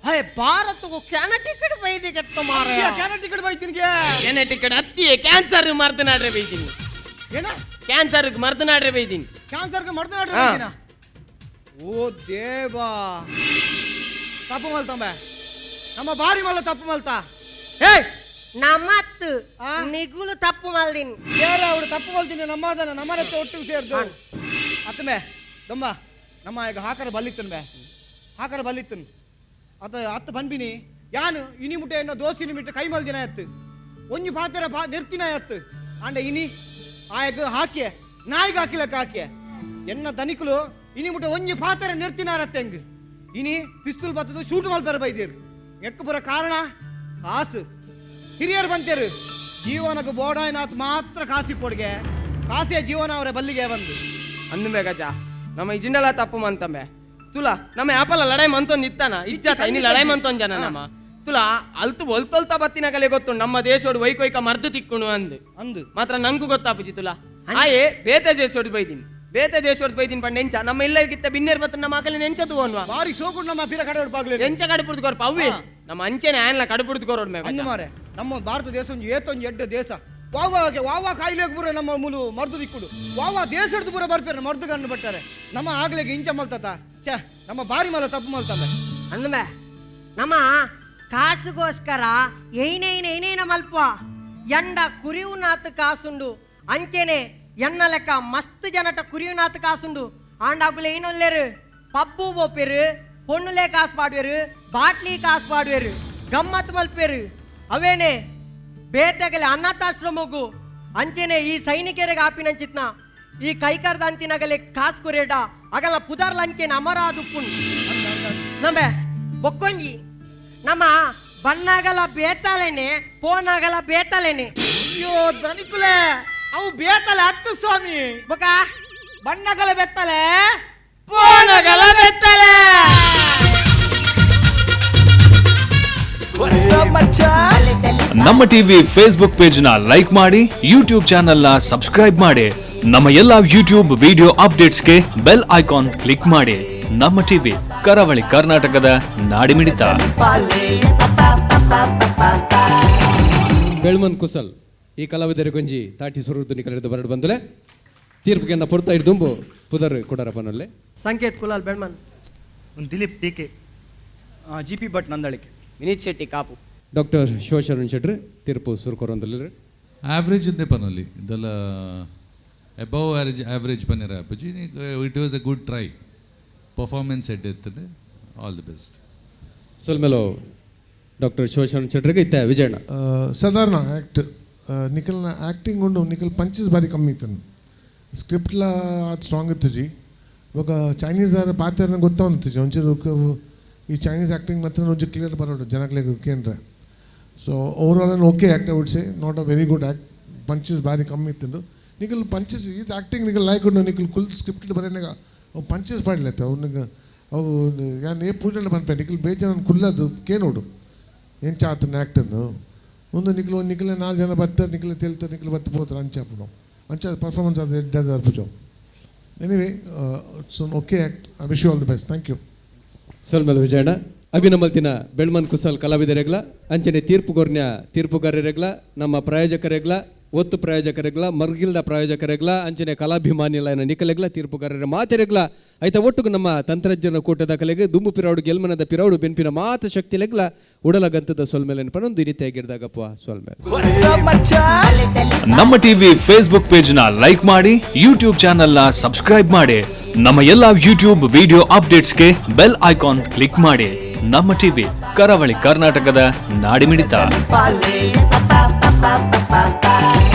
Speaker 3: ಹೇ, ಭಾರತಗೂ ಕ್ಯಾನ ಟಿಕೆಟ್ ಬೈದಿಗೆತ್ತ ಮಾರಯ.
Speaker 4: ಕ್ಯಾನ ಟಿಕೆಟ್ ಬೈತಿನ್ಗೆ?
Speaker 5: ಜೆನೆಟಿಕ್ ಹತ್ತಿಯೇ, ಕ್ಯಾನ್ಸರ್ ಮರ್ದನಾಡ್ರೆ ಬೈದಿನಿ.
Speaker 4: ಏನ?
Speaker 5: ಕ್ಯಾನ್ಸರ್ ಮರ್ದನಾಡ್ರೆ ಬೈದಿನಿ.
Speaker 4: ಕ್ಯಾನ್ಸರ್ಗೆ ಮರ್ದು ನಾಡ್ರೆ
Speaker 5: ಹಾ.
Speaker 4: ಬೈತಿನ? ಓ ದೇವಾ, ತಪ್ಪು ಮಲ್ತಂಬೆ ನಮ್ಮ, ಬಾರಿ ಮಲ್ಲ ತಪ್ಪು ಮಲ್ತ. ಏಯ್!
Speaker 3: ನಮ್ಮತ್ತು
Speaker 4: ಆ?
Speaker 3: ನಿಗುಲು ತಪ್ಪು ಮಲ್ದಿನ್.
Speaker 4: ಬೇರೆ ಅವರು ತಪ್ಪು ಮಲ್ತೀನಿ, ನಮ್ಮದನ ನಮ್ಮನತ್ತೆ ಒಟ್ಟಿಗೆ ಸೇರ್ದು ಅತ್ತಂಬೆ ದಮ್ಮ. ನಮ್ಮ ಈಗ ಹಾಕರ ಬಲ್ಲಿತ್ತನ್ ಬೆ, ಹಾಕರ ಬಲ್ಲಿತ್ತನ್ ಅತ ಅತ್ತ ಬನ್ಬಿನಿ. ಯಾನು ಇನಿ ಮುಟ್ಟೆ ಏನೋ ದೋಸಿನ ಬಿಟ್ಟು ಕೈ ಮಲ್ದಿನ ಎತ್ತು ಒಂಜಿ ಪಾತೆರ ಪಾ ನಿರ್ತಿನ ಎತ್ತು ಆಂಡ ಇನಿ ಆಯಗ ಹಾಕಿಯೆ, ನಾಯಿಗೆ ಹಾಕಿಲಕ್ಕ ಹಾಕಿಯೆ. ಎನ್ನ ದನಿಕುಲು ಇನಿ ಮುಟ್ಟೆ ಒಂಜಿ ಪಾತೆರ ನಿರ್ತಿನಾರತ್ತೆ ಹೆಂಗ್ ಇನಿ ಪಿಸ್ತೂಲ್ ಬತ್ತದು ಶೂಟ್ ಮಲ್ಪರ ಬೈದಿರು. ಎಕ್ಕ ಪುರ ಕಾರಣ ಕಾಸು. ಹಿರಿಯರು ಬಂತೇರು, ಜೀವನಕ್ಕೆ ಬೋಡಾಯ್ನಾಥ್ ಮಾತ್ರ ಕಾಸಿ ಪೊಡ್ಗೆ, ಕಾಸಿಯ ಜೀವನ ಅವರ ಬಲ್ಲಿಗೆ ಬಂದು.
Speaker 5: ಅಂದುಂಬೆ ಗಜ, ನಮ್ಮ ಇಜಿಂಡಲ ತಪ್ಪು ಮಂತಂಬೆ. ತುಲಾ, ನಮ್ಮ ಆಪಲ ಲಡಾಯಿ ಮಂತೊಂದು ಇತ್ತಾನ ಇಜ್ಜಾತ? ಇನಿ ಲಡಾಯಿ ಮಂತೊಂದು ಜನ ನಮ್ಮ. ತುಲಾ, ಅಲ್ತು ಒಲ್ತೊಲ್ತ ಬತ್ತಿನಗಲೆ ಗೊತ್ತು ನಮ್ಮ ದೇಶೋಡು ವೈಕೊಯ್ಕ ಮರ್ದು ತಿಕ್ಕುಣು ಅಂದು.
Speaker 4: ಅಂದು.
Speaker 5: ಮಾತ್ರ ನಂಗೂ ಗೊತ್ತಾಪುಜಿ. ತುಲಾ, ಆಯೆ ಬೇತೆ ದೇಶೋಡು ಬೈದಿನಿ, ಬೇತೆ ದೇಶೋಡು ಬೈದಿನಿ ಪಂಡ ಎಂಚ ನಮ್ಮ ಇಲ್ಲ ಗಿತ್ತ ಬಿನ್ನೇರ್ ಬತ್ತ ನಮ್ಮ ಆಕಲಿ ಎಂಚ ತೂವನ್ವಾ?
Speaker 4: ಬಾರಿ ಸೋಗುಡ್ ನಮ್ಮ ಬೀರ ಕಡೆ ಬಾಗ್ಲಿ.
Speaker 5: ಎಂಚ ಕಡುಪುಡ್ದು ಕೊರ್ಪ ಅವ್ವೆ? ನಮ್ಮ ಅಂಚೆನೆ ಆಯನ್ಲ ಕಡುಪುಡ್ದು ಕೊರೋಡ್ ಮೇ.
Speaker 4: ಅಂದು ಮಾರೆ, ನಮ್ಮ ಭಾರತ ದೇಶ ಒಂಜಿ ಏತೊಂಜಿ ಎಡ್ಡ ದೇಶ. ವಾವ ವಾವ ಕಾಯಿಲೆಗೆ ಪೂರ ನಮ್ಮ ಮುಲು ಮರ್ದು ದಿಕ್ಕುಡು. ವಾವ ದೇಶಡ್ದು ಪೂರ ಬರ್ಪೇರು ಮರ್ದು ಕಣ್ಣು ಬಟ್ಟಾರೆ. ನಮ್ಮ ಆಗ್ಲಿಗೆ ಇಂಚ ಮಲ್ತತ. ಛೇ, ನಮ್ಮ ಬಾರಿ ಮಲ್ಲ ತಪ್ಪು ಮಲ್ತಂಬೆ.
Speaker 3: ಅಂದ್ಮೆ ನಮ್ಮ ಕಾಸುಗೋಸ್ಕರ ಏನೇನ ಏನೇನ ಮಲ್ಪ. ಎಂಡ ಕುರಿಯುನಾಥ ಕಾಸುಂಡು ಅಂಚೆನೆ ಎನ್ನ ಲೆಕ್ಕ ಮಸ್ತ್ ಜನಟ ಕುರಿಯುನಾಥ ಕಾಸುಂಡು. ಆಂಡಾಗುಲ ಏನೊಲ್ಲೇರು ಪಬ್ಬು ಬೋಪೇರು, ಪೊಣ್ಣುಲೆ ಕಾಸು ಪಾಡುವೆರು, ಬಾಟ್ಲಿ ಕಾಸು ಪಾಡುವೆರು, ಗಮ್ಮತ್ ಮಲ್ಪೇರು. ಅವೇನೆ ಬೇತೆಗಲೆ ಅನಾಥಾಶ್ರಮಗು ಅಂಚೆನೆ ಈ ಸೈನಿಕರಿಗೆ ಆಪಿನಂಚಿತ್ನ ಈ ಕೈಕರ್ದ ಅಂತಿನಗಲೆ ಕಾಸು ಕುರೇಡ ಅಗಲ ಪುದರ್ಲ ಅಂಚೆನೆ ಅಮರಾದುಪ್ಪುಂಡು ನಂಬೆ. ಬೊಕ್ಕೊಂಜಿ ನಮ್ಮ ಬಣ್ಣಾಗಲ ಬೇತಾಲೇನೆ, ಪೋನಾಗಲ ಬೇತಾಲೇನೆ.
Speaker 4: ಅಯ್ಯೋ ದನಿಕುಲೆ, ಅವು ಬೇತಲೆ ಹತ್ತು ಸ್ವಾಮಿ.
Speaker 3: ಬೊಕ?
Speaker 4: ಬಣ್ಣಗಲ ಬೆತ್ತಲೆ.
Speaker 5: ಪೋನಗಲ ಬೆತ್ತಲೆ.
Speaker 1: ನಮ್ಮ TV Facebook page ನ ಲೈಕ್ ಮಾಡಿ, ಯೂಟ್ಯೂಬ್ ಚಾನೆಲ್ ನ ಸಬ್ಸ್ಕ್ರೈಬ್ ಮಾಡಿ. ನಮ್ಮ ಎಲ್ಲಾ ಯೂಟ್ಯೂಬ್ ವಿಡಿಯೋ ಅಪ್ಡೇಟ್ಸ್ಗೆ bell icon click ಮಾಡಿ. ನಮ್ಮ ಟಿವಿ, ಕರಾವಳಿ ಕರ್ನಾಟಕದ ನಾಡಿಮಿಡಿತ.
Speaker 2: ಬೆಳ್ಮನ್ ಕುಸಲ್ ಈ ಕಲಾವಿದರಿಗೊಂಜಿ ತಾಟಿ ಸುರುದು ನಿಕಲಿದ್ದು ಬರಡು ಬಂದುಲೆ. ತೀರ್ಪಿಗೆ ಪೊರ್ತಾ ಇರ್ದುಂಬು ಪುದರ್ ಕೊಡರಪ್ಪನಲ್ಲೇ.
Speaker 3: ಸಂಕೇತ್ ಕುಲಾಲ್ ಬೆಳ್ಮನ್.
Speaker 4: ದಿಲೀಪ್ ಟೀಕೆ, G P Bhat Nandalike.
Speaker 5: Vineeth Shetty Kapu.
Speaker 2: Doctor Shivasharan ಶೆಟ್ರು ತೀರ್ಪು ಸುರುಕೊರೊಂದುಲ್ಲೆರ್.
Speaker 6: ಆವ್ರೇಜ್ ಇಂದೆ ಪನೊಲಿ ಇದೆಲ್ಲ, above average, average ಪನ್ನೆರ ಆಪುಜಿ. It was a good try. Performance ಎಡ್ಡೆ ಇರ್ತದೆ. All the best.
Speaker 2: ಸೊಲ್ಮೆಲೋ doctor Shivasharan ಶೆಟ್ರಿಗೆ. ಇತ್ತೆ ವಿಜಯಣ್ಣ.
Speaker 7: ಸಾಧಾರಣ ಆ್ಯಕ್ಟ್ ನಿಖಲ್ನ ಆ್ಯಕ್ಟಿಂಗ್ ಉಂಡು. ನಿಖಲ್ ಪಂಚಸ್ ಬಾರಿ ಕಮ್ಮಿ ಇತ್ತು. ಸ್ಕ್ರಿಪ್ಟ್ಲ ಅದು ಸ್ಟ್ರಾಂಗ್ ಇತ್ತುಜಿ. ಬೊಕ ಚೈನೀಸ್ ಆರ್ ಪಾತೆರ್ನ ಗೊತ್ತಾವಂತಿಜಿ. ಒಂಚೂರು ಈ ಚೈನೀಸ್ ಆ್ಯಕ್ಟಿಂಗ್ ಮಾತ್ರ ಒಂಚೂರು ಕ್ಲಿಯರ್ ಬರೋಡು ಜನಗಳಿಗೆ ಕೇಂದ್ರ. So overall an okay act, I would say, not a very good act. Punches ಬಾರಿ ಕಮ್ಮಿ ಇತ್ತು ನಿಖಲ್. ಪಂಚಸ್ ಇದು ಆ್ಯಕ್ಟಿಂಗ್ ನಿಖಲ್ ಲೈಕ್ ಉಂಡು. ನಿಖಲ್ ಕುಲ್ ಸ್ಕ್ರಿಪ್ಟ್ ಬರೇನಾಗ ಅವು ಪಂಚಸ್ ಪಾಡ್ಲತ್ತ ಅವ್ನಿಗೆ. ಅವು ಯಾನ್ ಏ ಪೂಜೆ ಪನ್ಪೆ, ನಿಖಲ್ ಬೇಜಾನ್ ಕುಲ್ಲದು ಕೇನೋಡು ಎಂಚ ಆತನ ಆ್ಯಕ್ಟನ್ನು. ಒಂದು ನಿಖಲು ನಿಖಲ ನಾಲ್ಕು ಜನ ಬರ್ತಾರೆ, ನಿಖಲ ತೇಲ್ತಾರೆ, ನಿಖಲು ಬತ್ತು ಪೋತಾರೆ. ಅಂಚ ಆಪುಂಡು, ಅಂಚ ಪರ್ಫಾರ್ಮೆನ್ಸ್ ಅದು ಎಡ್ಡೆ ಅರ್ಪುಜು. Anyway, it's an okay act. I wish you all the best. Thank you.
Speaker 2: ಸೊಲ್ಮೆಲ್ Vijayanna. ಅಭಿನಮಲ್ತಿನ Belman ಕುಸಲ್ ಕಲಾವಿದರೆಗ್ಲ, ಅಂಚನೆ ತೀರ್ಪುಗೊರ್ನ್ಯ ತೀರ್ಪುಗಾರರೆಗ್ಲ, ನಮ್ಮ ಪ್ರಾಯೋಜಕರೆಗ್ಲ. ಒತ್ತು ಪ್ರಾಯೋಜಕರೆಗ್ಲ, ಮರ್ಗಿಲ್ದ ಪ್ರಾಯೋಜಕರೆಗ್ಲ, ಅಂಚನೆ ಕಲಾಭಿಮಾನಿಲಾಯಿನ ನಿಕಲೆಗ್ಲ, ತೀರ್ಪುಗಾರರ ಮಾತೆರೆಗ್ಲ, ಐತ ಒಟ್ಟುಗು ನಮ್ಮ ತಂತ್ರಜ್ಞನ ಕೂಟದ ಕಲೆಗೆ ದುಂಬು ಪಿರೌಡು ಗೆಲ್ಮನದ ಪಿರೌಡು ಬೆನ್ಪಿನ ಮಾತ ಶಕ್ತಿಲೆಗ್ಲ ಉಡಲ ಗಂತದ ಸೊಲ್ಮೇಲೆ ಪನೊಂದು ಈ ರೀತಿಯಾಗಿರ್ದಾಗಪ್ಪ ಸೊಲ್ಮೇಲೆ.
Speaker 1: ನಮ್ಮ ಟಿವಿ ಫೇಸ್ಬುಕ್ ಪೇಜ್ ನ ಲೈಕ್ ಮಾಡಿ, ಯೂಟ್ಯೂಬ್ ಚಾನೆಲ್ ನ ಸಬ್ಸ್ಕ್ರೈಬ್ ಮಾಡಿ, ನಮ್ಮ ಎಲ್ಲಾ ಯೂಟ್ಯೂಬ್ ವಿಡಿಯೋ ಅಪ್ಡೇಟ್ಸ್ಗೆ ಬೆಲ್ ಐಕಾನ್ ಕ್ಲಿಕ್ ಮಾಡಿ. ನಮ್ಮ ಟಿವಿ, ಕರಾವಳಿ ಕರ್ನಾಟಕದ ನಾಡಿಮಿಡಿತ.
Speaker 8: Pa pa pa pa pa.